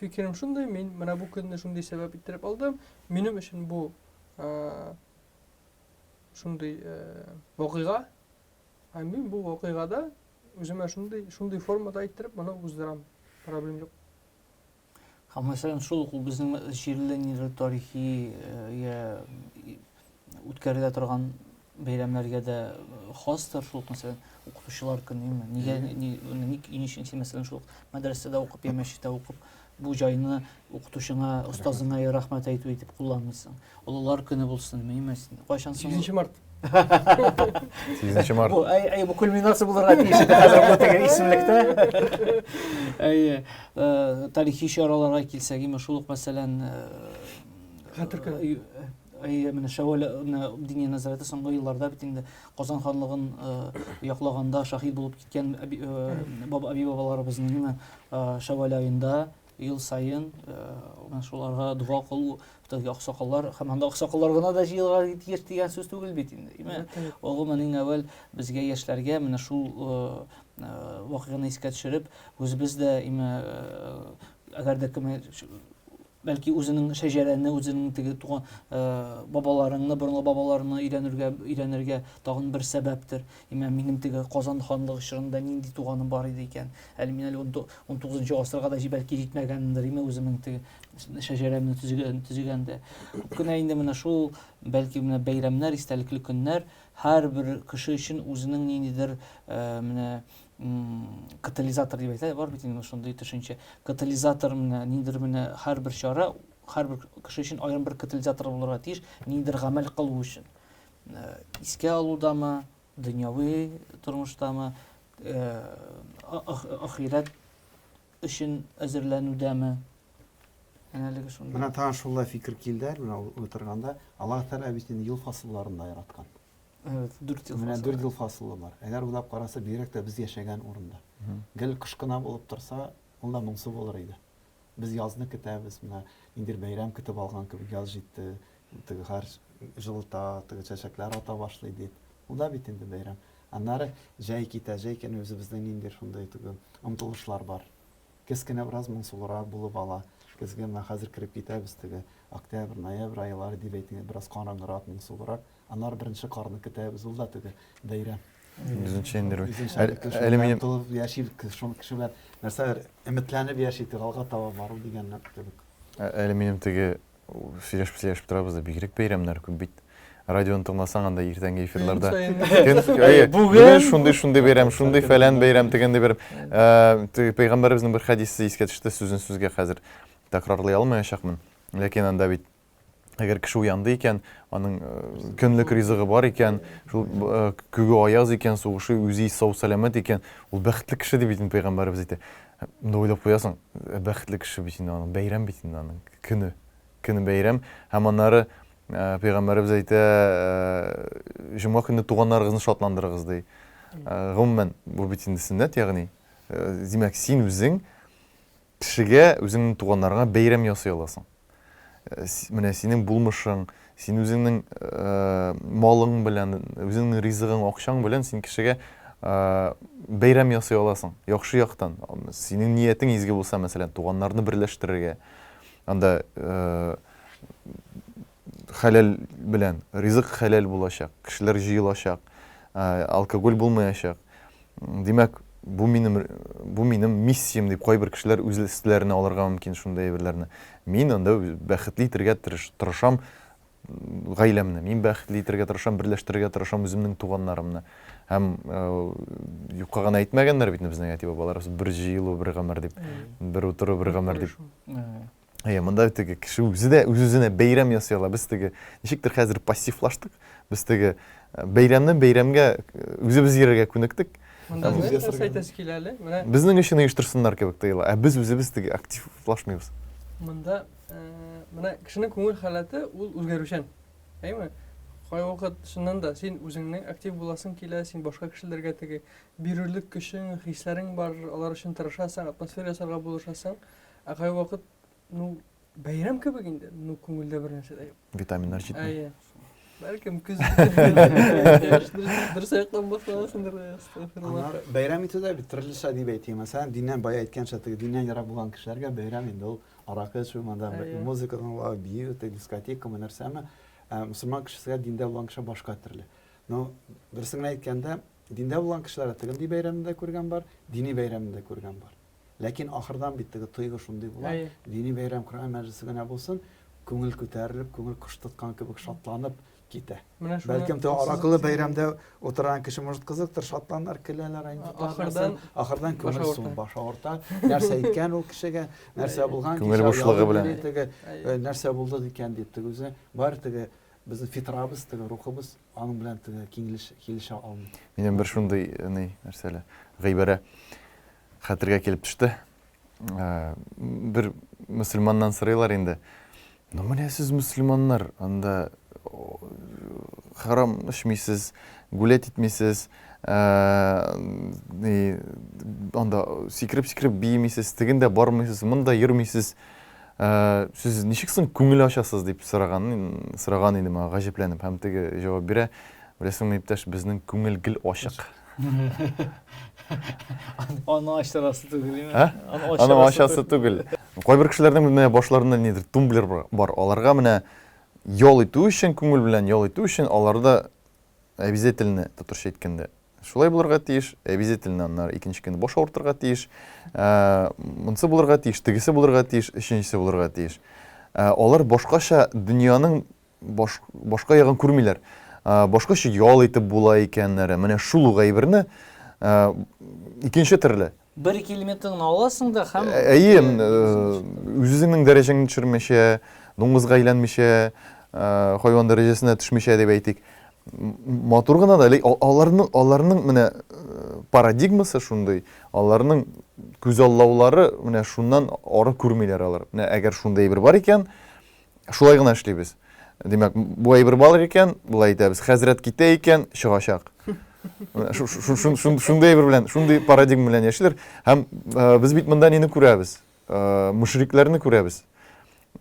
фикерем шундый, мин менә бу көнне шундый сәбәп иттереп алдым. Минем өчен бу шундый вакыйга. Һәм мин бу вакыйгада үземә шундый, шундый формада иттереп моны уздырам. Проблем юк. Һәм мәсәлән, шул ук безнең җирле нидер тарихи я үткәрелә торган бәйрәмнәргә дә хастыр шул ук, мәсәлән, укытучылар көне, нигә ник ни өчен син, мәсәлән, шул ук мәдрәсәдә укып я мәчеттә укып бу җайны укытучыңа, остазыңа рәхмәт әйтү итеп кулланмыйсың. Олылар көне булсын, мөһим Кайчан соң? 8 март. 8 март. Бу, әй, әй, бу кульминация булырга тиеш иде хәзер бу теге исемлектә. Әйе, э, тарихи чараларга килсәк, име шул ук мәсәлән, э, Хәтер көне. Әйе, менә Шәвәл менә Диния нәзарәте соңгы елларда бит инде Казан ханлыгын яклаганда шаһит булып киткән әби-бабаларыбызның Шәвәл аенда ел саен менә шуларга дога кылу, теге аксакаллар һәм анда аксакаллар гына да җыелырга тиеш дигән сүз түгел бит инде. Име? Гомумән иң әүвәл безгә яшьләргә менә шул вакыйганы искә төшереп, үзебез дә име әгәр дә кем бәлки үзенең шәҗәрәне, үзенең теге туган бабаларыңны, борынгы бабаларыңны өйрәнергә, өйрәнергә тагын бер сәбәптер. Имә минем теге Казан ханлыгы чорында нинди туганым бар иде икән? Әле мин әле 19 гасырга да бәлки җитмәгәнмдер, имә үземнең теге шәҗәрәмне төзегән, төзегәндә. Күп кенә инде менә шул, бәлки менә бәйрәмнәр, истәлекле көннәр һәрбер кеше өчен үзенең ниндидер менә катализатор дип әйтә, бар бит инде шундый төшенчә. Катализатор менә ниндидер менә һәрбер чара һәрбер кеше өчен аерым бер катализатор булырга тиеш, ниндидер гамәл кылу өчен. Э, искә алудамы, дөньяви тормыштамы, э, ахирәт өчен әзерләнүдәме? Әнә әлеге шундый. Менә тагын шулай фикер килде әле, менә утырганда, Аллаһ Тәгалә бит инде ел фасылларын да яраткан. Evet, 4 ел Менә 4 ел фасылы бар. Әгәр уйлап караса, бигрәк тә без яшәгән урында. Гел кыш кына булып торса, ул да моңсу булыр иде. Без язны көтәбез, менә ниндидер бәйрәм көтеп алган кебек, яз җитте, теге һәр җылыта, теге чәчәкләр ата башлый дип. Ул да бит инде бәйрәм. Аннары җәй китә, җәй көне үзебезнең ниндидер шундый теге омтылышлар бар. Көз көне бераз моңсулырак булып ала. Көзгә менә хәзер кереп китәбез теге октябрь, ноябрь айлары дип әйтик, бераз караңгырак, моңсулырак. Аннары беренче карны көтәбез, ул да теге бәйрәм. Үзенчә инде. Әле минем тулып яши шул кеше белән нәрсәдер өметләнеп яши, теге алга таба бару дигән кебек. Әле минем теге сөйләшеп сөйләшеп торабыз да, бигрәк бәйрәмнәр күп бит. Радионы тыңласаң, анда иртәнге эфирларда. Бүген шундый шундый бәйрәм, шундый фәлән бәйрәм, тегендәй бәйрәм. Теге пәйгамбәребезнең бер хәдисе искә төште, сүзен сүзгә хәзер тәкрарлый алмаячакмын. Ләкин анда бит әгәр кеше уянды икән, аның көнлек ризыгы бар икән, шул күге аяз икән, сугышы үзе сау сәламәт икән, ул бәхетле кеше дип бит инде пәйгамбәребез әйтә. Монда уйлап куясың, бәхетле кеше бит инде аның, бәйрәм бит инде аның көне. Көне бәйрәм. Һәм аннары пәйгамбәребез әйтә, җомга көнне туганнарыгызны шатландырыгыз ди. Гомумән, бу бит инде сөннәт, ягъни, димәк, син үзең кешегә, үзеңнең туганнарыңа бәйрәм ясый аласың. Менә синең булмышың, син үзеңнең малың белән, үзеңнең ризыгың, акчаң белән син кешегә бәйрәм ясый аласың. Яхшы яктан. Синең ниятең изге булса, мәсәлән, туганнарны берләштерергә. Анда хәләл белән, ризык хәләл булачак, кешеләр җыелачак, алкоголь булмаячак. Димәк, бу минем бу минем миссиям дип кайбер кешеләр үз өсләренә алырга мөмкин шундый әйберләрне. Мин анда бәхетле итәргә тырышам гаиләмне. Мин бәхетле итәргә тырышам, берләштерергә тырышам үземнең туганнарымны. Һәм юкка гына әйтмәгәннәр бит безнең әти-бабаларыбыз бер җыелу бер гомер дип, бер утыру бер гомер дип. Әйе, монда теге кеше үзе дә үз-үзенә бәйрәм ясый ала. Без теге ничектер хәзер пассивлаштык. Без теге бәйрәмне бәйрәмгә үзебез йөрергә күнектек. Монда нәрсә әйтәсе килә әле? Менә безнең өчен оештырсыннар кебек тоела. Ә без үзебез теге активлашмыйбыз. Монда менә кешенең күңел халәте ул үзгәрүчән. Әйме? Кайвакыт чыннан да син үзеңнең актив буласың килә, син башка кешеләргә теге бирерлек көчең, хисләрең бар, алар өчен тырышасың, атмосфера ясарга булышасың. Ә кайвакыт, ну, бәйрәм кебек инде, ну, күңелдә бер нәрсә дә юк. Витаминнар җитми. Әйе. Бәлкем көз дөрес аяктан башланасыңдыр, астагфирулла. Аннары бәйрәм итү дә бит төрлечә дип әйтим. Мәсәлән, диннән бая әйткәнчә, теге диннән ерак булган кешеләргә бәйрәм инде ул аракы эчү, монда музыка тыңлау, бию, теге дискотекамы, нәрсәме. Ә мөселман кешесегә диндә булган кеше башка төрле. Ну, дөресен генә әйткәндә, диндә булган кешеләр тегенди бәйрәмне дә күргән бар, дини бәйрәмне дә күргән бар. Ләкин ахырдан бит теге тойгы шундый була, дини бәйрәм, Коръән мәҗлесе генә булсын, күңел күтәрелеп, күңел кош тоткан кебек шатланып китә. Бәлкем теге аракылы бәйрәмдә утырган кеше, может, кызыктыр, шатланыр, көләләр, ахырдан, ахырдан күңел су, баш авырта. Нәрсә әйткән ул кешегә, нәрсә булган, күңел бушлыгы белән. Теге нәрсә булды икән дип, теге үзе бар теге безнең фитрабыз, теге рухыбыз аның белән теге киңлеш килешә алмый. Минем бер шундый ни нәрсәле гыйбарә хәтергә килеп төште. Бер мөселманнан сорыйлар инде. Ну менә сез мөселманнар, анда харам эчмисез, гулять итмисез, анда сикереп-сикереп биемисез, тегендә бармыйсыз, монда йөрмисез. Сез ничек соң күңел ачасыз дип сораган, сораган иде миңа гаҗәпләнеп һәм теге җавап бирә. Беләсеңме, иптәш, безнең күңел гел ачык. Аны ачтырасы түгел, Ә? Аны ачасы түгел. Кайбер кешеләрнең менә башларында нидер тумблер бар. Аларга менә ял итү өчен, күңел белән ял итү өчен аларда обязательно, татарча әйткәндә, шулай булырга тиеш, обязательно аннары икенче көнне баш авыртырга тиеш, монысы булырга тиеш, тегесе булырга тиеш, өченчесе булырга тиеш. Алар башкача дөньяның баш, башка ягын күрмиләр. Башкача ял итеп була икәннәре. Менә шул ук әйберне икенче төрле. Бер ике элементын гына аласың да һәм Әйе, үз-үзеңнең дәрәҗәңне төшермичә, дуңгызга әйләнмичә, хайван дәрәҗәсенә төшмичә дип әйтик. Матур гына да, аларның аларның менә э, парадигмасы шундый, аларның күзаллаулары менә шуннан ары күрмиләр алар. Менә әгәр шундый әйбер бар икән, шулай гына эшлибез. Димәк, бу әйбер бар икән, болай итәбез. Хәзрәт китә икән, чыгачак. Шундый әйбер белән, шундый парадигма белән яшиләр. Һәм э, без бит монда нине күрәбез? Э, мөшрикләрне күрәбез.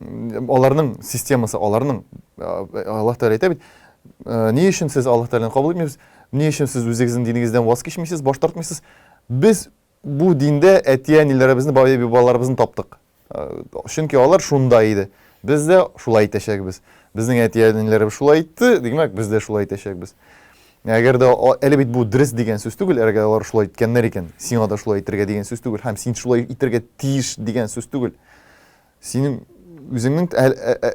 Аларның системасы, аларның э, Аллаһ Тәгалә әйтә бит, э, ни өчен сез Аллаһ Тәгаләне кабул итмисез? Ни өчен сез үзегезнең динегездән ваз кичмисез, баш тартмыйсыз? Без бу диндә әти-әниләребезне, бабай-бабаларыбызны таптык. Чөнки алар шунда иде. Без дә шулай итәчәкбез. Безнең әти-әниләребез шулай итте, димәк, без дә шулай итәчәкбез. Әгәр дә әле бит бу дөрес дигән сүз түгел, әгәр алар шулай иткәннәр икән, сиңа да шулай итергә дигән сүз түгел һәм син шулай итергә тиеш дигән сүз түгел. Синең үзеңнең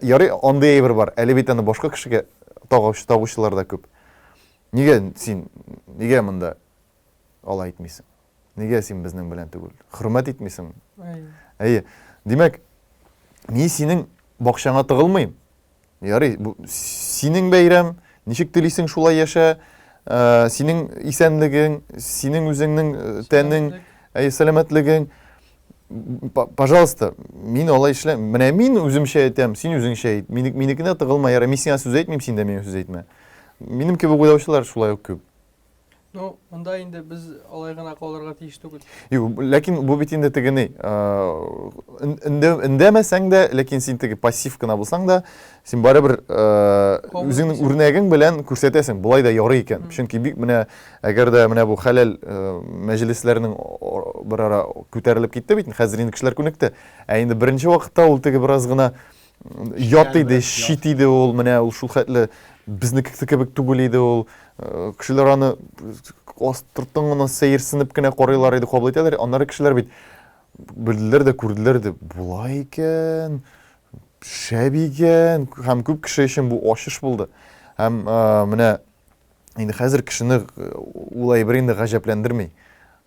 ярый андый әйбер бар, әле бит аны башка кешегә тагучы тагучылар да күп. Нигә син нигә монда алай итмисең? Нигә син безнең белән түгел? Хөрмәт итмисең? Әйе. Димәк, мин синең бакчаңа тыгылмыйм. Ярый, бу синең бәйрәм, ничек телисең шулай яшә, э, синең исәнлегең, синең үзеңнең э, тәнең, әй, сәламәтлегең. Пожалуйста, мин алай эшләм. Менә мин үземчә әйтәм, син үзеңчә әйт. Минекенә тыгылма, ярый, мин сиңа сүз әйтмим, син дә миңа сүз әйтмә. Минем кебек уйлаучылар шулай ук күп. Ну, монда инде без алай гына калырга тиеш түгел. Юк, ләкин бу бит инде теге ни, өндәмәсәң дә, ләкин син теге пассив кына булсаң да, син барыбер үзеңнең үрнәгең белән күрсәтәсең, болай да ярый икән. Чөнки бик менә әгәр дә менә бу хәләл мәҗлесләрнең бер ара күтәрелеп китте бит, хәзер инде кешеләр күнекте. Ә инде беренче вакытта ул теге бераз гына ят иде, чит иде ул, менә ул шул хәтле безнеке кебек түгел иде ул. Э, кешеләр аны астыртын гына сәерсенеп кенә карыйлар иде, кабул итәләр. Аннары кешеләр бит белделәр дә, күрделәр дә, болай икән, шәп икән. Һәм күп кеше өчен бу ачыш булды. Һәм э, менә Инде хәзер кешене э, ул әйбер инде гаҗәпләндерми.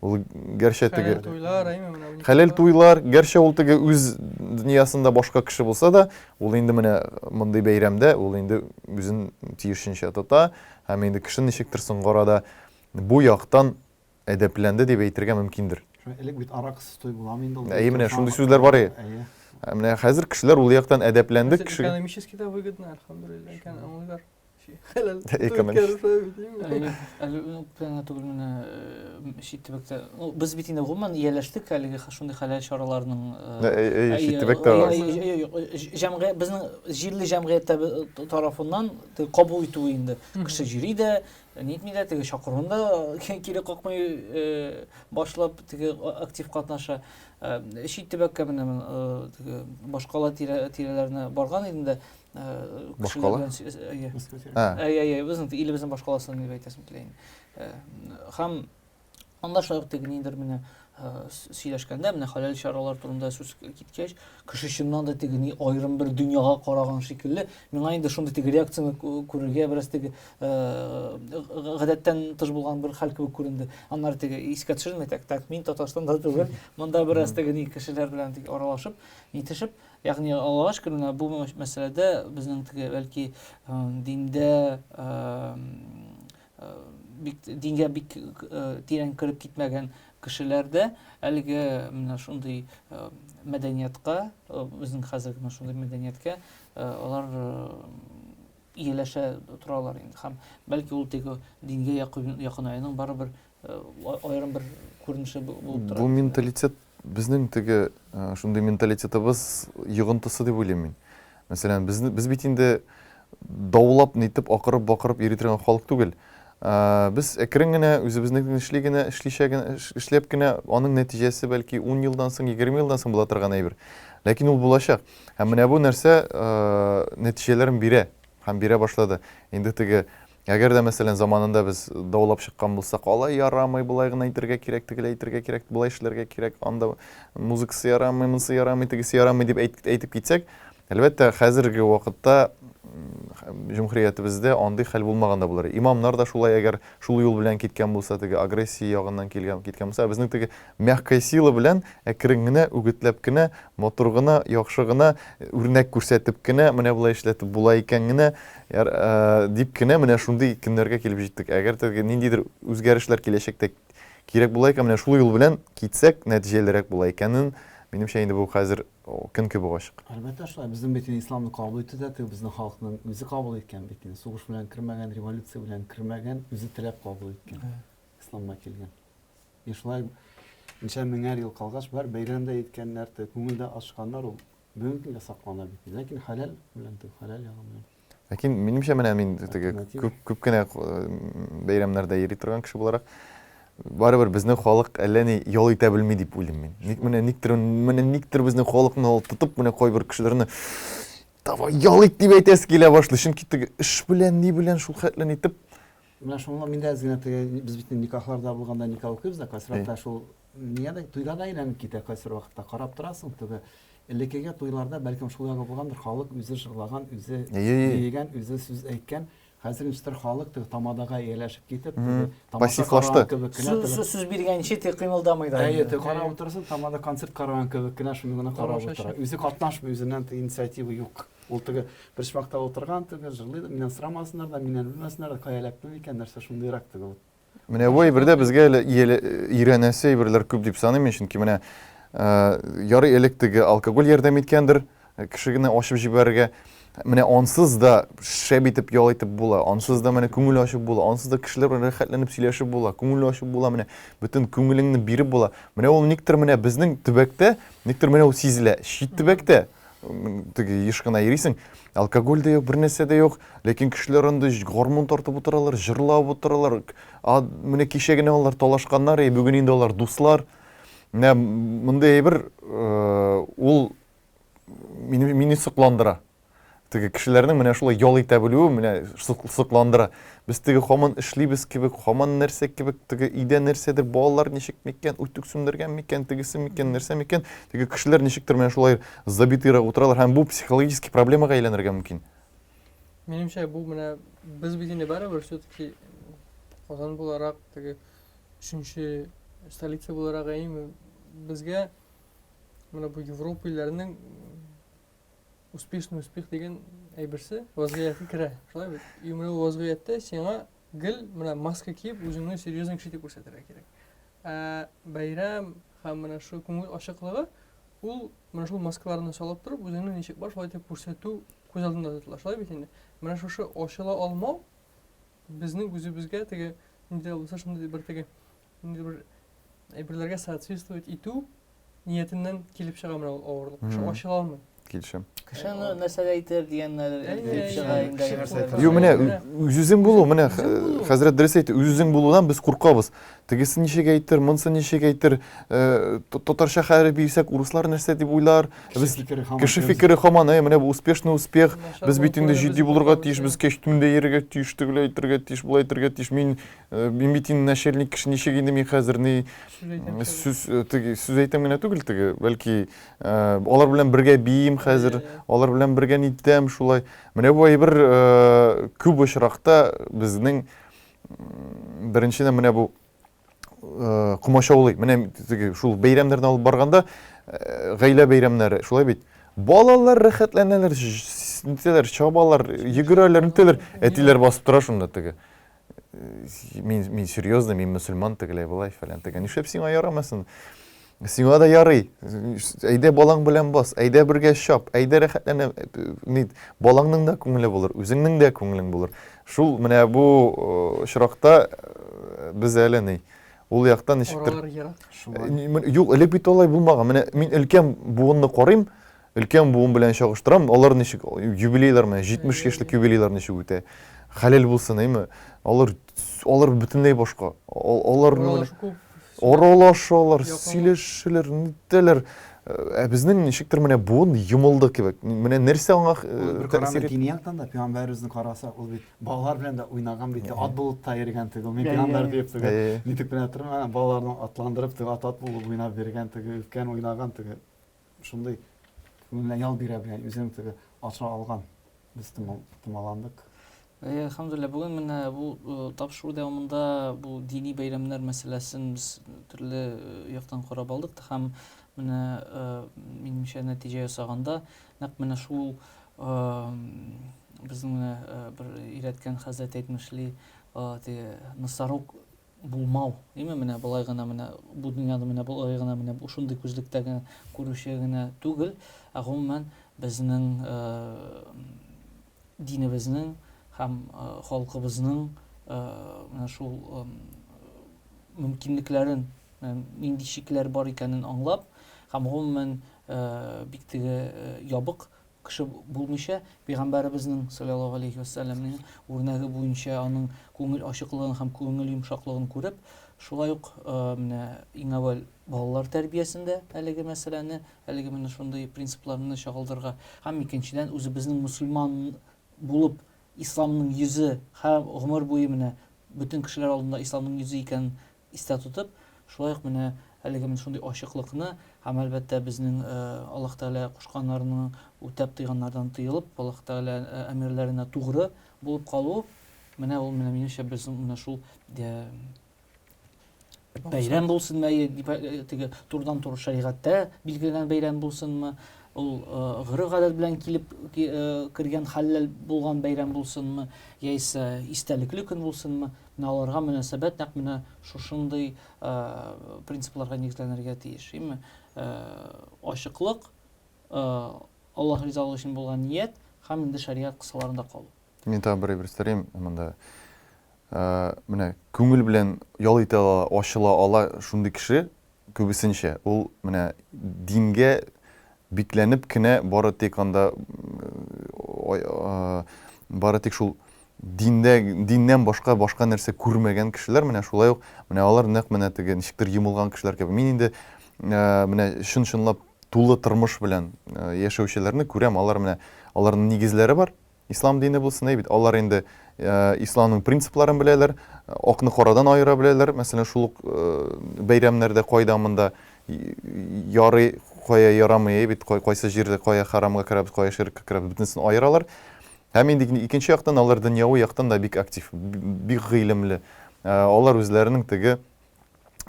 Ул гәрчә теге Хәләл туйлар, әйме менә. Хәләл туйлар, гәрчә ул теге үз дөньясында башка кеше булса да, ул инде менә мондый бәйрәмдә ул инде үзен тиешенчә тота һәм инде кеше ничектер соңгы арада бу яктан әдәпләнде дип әйтергә мөмкиндер. Элек бит аракысыз туй буламы инде ул? Әйе, менә шундый сүзләр бар иде. Әйе. Ә менә хәзер кешеләр ул яктан әдәпләнде, кеше. Экономически да выгодно, әлхәмдүлилләһ, икән аңлыйлар. Хәләл. Әле әле генә түгел менә чит төбәктә. Ну, без бит инде гомумән ияләштек әлеге шундый хәләл чараларның. Әйе, чит төбәктә. Җәмгыять безнең җирле җәмгыятьтә тарафыннан кабул итү инде. Кеше йөри дә, нитми дә, теге чакыруын да кире какмый башлап, теге актив катнаша. Чит төбәккә менә теге башкала тирәләренә барган идем дә, Башкала? Әйе, әйе, безнең илебезнең башкаласы дип әйтәсем килә инде. Һәм анда шулай ук теге нидер менә сөйләшкәндә, менә хәләл чаралар турында сүз киткәч, кеше чыннан да теге ни аерым бер дөньяга караган шикелле, миңа инде шундый теге реакцияне күрергә бераз теге гадәттән тыш булган бер хәл кебек күренде. Аннары теге искә төшердем, так, так, мин Татарстанда түгел, монда бераз теге ни кешеләр белән теге аралашып, нитешеп, Ягъни, Аллага шөкер, менә бу мәсьәләдә безнең теге бәлки диндә бик дингә бик тирән кереп китмәгән кешеләр дә әлеге менә шундый мәдәниятка, безнең хәзерге менә шундый мәдәнияткә алар ияләшә торалар инде. Һәм бәлки ул теге дингә якынаюның барыбер аерым бер күренеше булып тора. Бу менталитет безнең теге шундый менталитетыбыз йогынтысы дип уйлыйм мин. Мәсәлән, без, без бит инде даулап, нитеп, акырып-бакырып йөри торган халык түгел. Без әкрен генә үзебезнекен эшли генә, эшличә генә, эшләп кенә, аның нәтиҗәсе бәлки 10 елдан соң, 20 елдан соң була торган әйбер. Ләкин ул булачак. Һәм менә бу нәрсә нәтиҗәләрен бирә һәм бирә башлады. Инде теге Әгәр дә, мәсәлән, заманында без даулап чыккан булсак, алай ярамый, болай гына әйтергә кирәк, тегеләй әйтергә кирәк, болай эшләргә кирәк, анда музыкасы ярамый, монысы ярамый, тегесе ярамый дип әйтеп китсәк, әлбәттә, хәзерге вакытта җөмһүриятебездә андый хәл булмаган да булыр. Имамнар да шулай, әгәр шул юл белән киткән булса, теге агрессия ягыннан килгән киткән булса, безнең теге мягкая сила белән әкрен генә үгетләп кенә, матур гына, яхшы гына үрнәк күрсәтеп кенә, менә болай эшләтеп була икән генә, яр, э, дип кенә менә шундый көннәргә килеп җиттек. Әгәр теге ниндидер үзгәрешләр киләчәктә кирәк була икән, менә шул юл белән китсәк, нәтиҗәлерәк була икәнен, минемчә инде бу хәзер көн кебек ачык. Әлбәттә шулай. Безнең бит инде исламны кабул итү дә теге безнең халыкның үзе кабул иткән бит инде. Сугыш белән кермәгән, революция белән кермәгән, үзе теләп кабул иткән. Исламга килгән. И шулай ничә меңәр ел калгач, бар бәйрәм дә иткәннәр, теге күңел дә ачканнар, ул бүгенге көнгә саклана бит. Ләкин хәләл белән, теге хәләл ягы белән. Ләкин минемчә менә мин теге күп күп кенә бәйрәмнәрдә йөри торган кеше буларак, барыбер безнең халык әллә ни ял итә белми дип уйлыйм мин. Ник менә никтер менә никтер безнең халыкны алып тотып менә кайбер кешеләрне давай ял ит дип әйтәсе килә башлый. Чөнки теге эш белән ни белән шул хәтле итеп. Менә шуңа мин дә әз генә теге без бит никахларда булганда никах укыйбыз да, кайсы вакытта шул нигә дә туйга да әйләнеп китә кайсы вакытта карап торасың теге Элеккеге туйларда бәлкем шул ягы булгандыр, халык үзе җырлаган, үзе биегән, үзе сүз әйткән. Хәзер ничектер халык теге тамадага ияләшеп китеп, теге тамаша караган кебек кенә. Сүз биргәнче теге кыймылдамый да. Әйе, теге карап утырасың, тамада концерт караган кебек кенә шуны гына карап утыра. Үзе катнашмый, үзеннән теге инициатива юк. Ул теге бер почмакта утырган, теге җырлый да, миннән сорамасыннар да, миннән белмәсеннәр дә, кая эләктем икән, нәрсә шундыйрак теге ул. Менә бу әйбердә безгә әле өйрәнәсе әйберләр күп дип саныйм мин, чөнки менә ярый элек теге алкоголь ярдәм иткәндер, кеше генә ачып җибәрергә. Менә ансыз да шәп итеп ял итеп була, ансыз да менә күңел ачып була, ансыз да кешеләр белән рәхәтләнеп сөйләшеп була, күңел ачып була, менә бөтен күңелеңне биреп була. Менә ул никтер менә безнең төбәктә, никтер менә ул сизелә. Чит төбәктә теге еш кына йөрисең, алкоголь дә юк, бер нәрсә дә юк, ләкин кешеләр анда гармун тартып утыралар, җырлап утыралар. А менә кичә генә алар талашканнар, и бүген инде алар дуслар. Менә мондый әйбер э, ул мине, мине сокландыра. Теге кешеләрнең менә шулай ял итә белүе менә сокландыра. Без теге һаман эшлибез кебек, һаман нәрсә кебек, теге өйдә нәрсәдер, балалар ничек микән, үтүк сүндергән микән, тегесе микән, нәрсә микән, теге кешеләр ничектер менә шулай забитыйрак утыралар һәм бу психологический проблемага әйләнергә мөмкин. Минемчә, бу менә без бит инде барыбер все-таки Казан буларак, теге өченче столица буларак, әйеме, безгә менә бу Европа илләренең успешный успех дигән әйберсе вазгыяте керә. Шулай бит? И менә ул вазгыятьтә сиңа гел менә маска киеп үзеңне серьезный кеше итеп күрсәтергә кирәк. Ә бәйрәм һәм менә шул күңел ачыклыгы ул менә шул маскаларны салып торып үзеңне ничек бар шулай итеп күрсәтү күз алдында тотыла. Шулай бит инде? Менә шушы ачыла алмау безнең үзебезгә теге нинди дә булса шундый бер теге нинди бер әйберләргә соответствовать итү ниятеннән килеп чыга менә ул авырлык. Кеше ачыла алмый. Килешәм. Кеше нәрсә дә әйтер дигәннәр килеп чыга инде. Юк, менә үз-үзең булу, менә хәзрәт дөрес әйтте, үз-үзең булудан без куркабыз. Тегесе ничек әйтер, монысы ничек әйтер, татарча хәреф бирсәк, урыслар нәрсә дип уйлар. Без кеше фикере һаман, әй, менә бу успешный успех, без бит инде җитди булырга тиеш, без кәчтүмдә йөрергә тиеш, тегеләй әйтергә тиеш, болай әйтергә тиеш. Мин Мин бит инде начальник кеше, ничек инде мин хәзер ни сүз теге сүз әйтәм генә түгел теге, бәлки алар белән бергә биим хәзер, алар белән бергә нитәм шулай. Менә бу әйбер күп очракта безнең беренчедән менә бу комачаулый. Менә теге шул бәйрәмнәрне алып барганда гаилә бәйрәмнәре, шулай бит. Балалар рәхәтләнәләр, нитәләр, чабалар, йөгерәләр, нитәләр. Әтиләр басып тора шунда теге. Мин, мин серьезно, мин мөселман тегеләй болай фәлән теге. Нишләп сиңа ярамасын? Сиңа да ярый. Әйдә балаң белән бас, әйдә бергә чап, әйдә рәхәтләнә. Ни, балаңның да күңеле булыр, үзеңнең дә күңелең булыр. Шул менә бу очракта без әле ни, ул яктан ничектер. Аралар ерак. Юк, элек бит алай булмаган. Менә мин өлкән буынны карыйм, Өлкән буын белән чагыштырам, алар ничек юбилейлар менә 70 яшьлек юбилейлар ничек үтә. Хәләл булсын, әйме? Алар алар бөтенләй башка. Алар аралашалар, сөйләшәләр, нитәләр. Ә безнең ничектер менә буын йомылды кебек. Менә нәрсә аңа тәэсир итте? Дини яктан да пәйгамбәребезне карасак, ул бит балалар белән дә уйнаган бит, ат булып та йөргән теге, мин пәйгамбәр диеп теге, нитеп кенә тормаган, балаларны атландырып теге ат ат булып уйнап йөргән теге, үпкән уйнаган теге. Шундый күңеленә ял бирә белгән, үзенең теге аша алган. Без томаландык. Әйе, әлхәмдүлилләһ, бүген менә бу тапшыру дәвамында бу дини бәйрәмнәр мәсьәләсен без төрле яктан карап алдык һәм менә минемчә нәтиҗә ясаганда нәкъ менә шул безнең менә бер өйрәткән хәзрәт әйтмешли, теге носорог булмау, димме, менә болай гына менә бу дөньяны менә болай гына менә шундый күзлектә генә күрүче генә түгел, ә гомумән безнең динебезнең һәм халкыбызның менә шул мөмкинлекләрен, нинди чикләр бар икәнен аңлап һәм гомумән бик теге ябык кеше булмыйча, Пәйгамбәребезнең, салләллаһу галәйһи вә сәлләмнең үрнәге буенча аның күңел ачыклыгын һәм күңел йомшаклыгын күреп, шулай ук менә иң әүвәл балалар тәрбиясендә әлеге мәсьәләне, әлеге менә шундый принципларны чагылдырырга һәм икенчедән үзебезнең мөселман булып исламның йөзе һәм гомер буе менә бөтен кешеләр алдында исламның йөзе икәнен истә тотып, шулай ук менә әлеге менә шундый ачыклыкны һәм, әлбәттә, безнең Аллаһ Тәгалә кушканнарны үтәп, тыйганнардан тыелып, Аллаһ Тәгалә әмерләренә тугры булып калу, менә ул менә минемчә безнең менә шул бәйрәм булсынмы, теге турыдан-туры шәригатьтә билгеләнгән бәйрәм булсынмы, ул гореф-гадәт белән килеп кергән хәлләл булган бәйрәм булсынмы, яисә истәлекле көн булсынмы, Менә аларга мөнәсәбәт нәкъ менә шушындый принципларга нигезләнергә тиеш. Әйеме? Ачыклык, Аллаһ ризалыгы өчен булган ният һәм инде шәригать кысаларында калу. Мин тагын бер әйбер өстәрим монда. Менә күңел белән ял итә ала, ачыла ала шундый кеше күбесенчә. Ул менә дингә бикләнеп кенә бары тик анда бары тик шул диндә диннән башка башка нәрсә күрмәгән кешеләр менә шулай ук менә алар нәкъ менә теге ничектер йомылган кешеләр кебек. Мин инде менә чын-чынлап тулы тормыш белән яшәүчеләрне күрәм, алар менә аларның нигезләре бар, ислам дине булсын, әй бит, алар инде исламның принципларын беләләр, акны карадан аера беләләр, мәсәлән, шул ук бәйрәмнәрдә кайда монда ярый, кая ярамый, әй бит, кайсы җирдә кая харамга керәбез, кая ширккә керәбез, бөтенесен аералар. Һәм инде икенче яктан алар дөньяви яктан да бик актив, бик гыйлемле. Алар үзләренең теге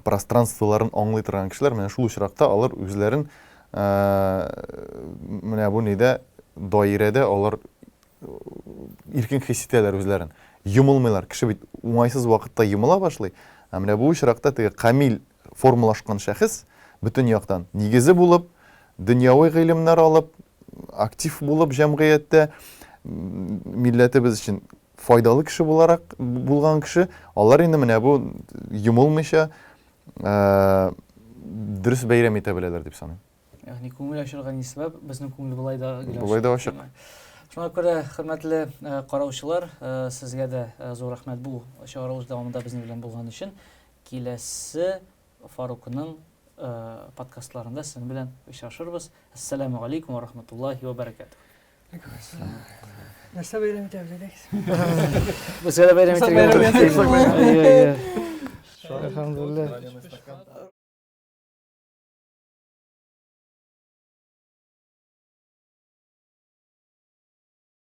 пространстволарын аңлый торган кешеләр. Менә шул очракта алар үзләрен менә бу нидә даирәдә алар иркен хис итәләр үзләрен. Йомылмыйлар. Кеше бит уңайсыз вакытта йомыла башлый. Ә менә бу очракта теге камил формалашкан шәхес бөтен яктан нигезе булып, дөньяви гыйлемнәр алып, актив булып җәмгыятьтә милләтебез өчен файдалы кеше буларак булган кеше, алар инде менә бу йомылмыйча дөрес бәйрәм итә беләләр дип саныйм. Ягъни күңел ачырга ни сәбәп? Безнең күңел болай да гел Болай да ачык. Шуңа күрә, хөрмәтле караучылар, сезгә дә зур рәхмәт бу чыгарылыш дәвамында безнең белән булган өчен. Киләсе Фарукның подкастларында сезнең белән очрашырбыз. Әссәламү алейкум ва рахматуллахи ва баракатуһ. Нәрсә бәйрәм итәбез, әйдәгез. Безгә дә бәйрәм итәргә. Әлхәмдүлилләһ.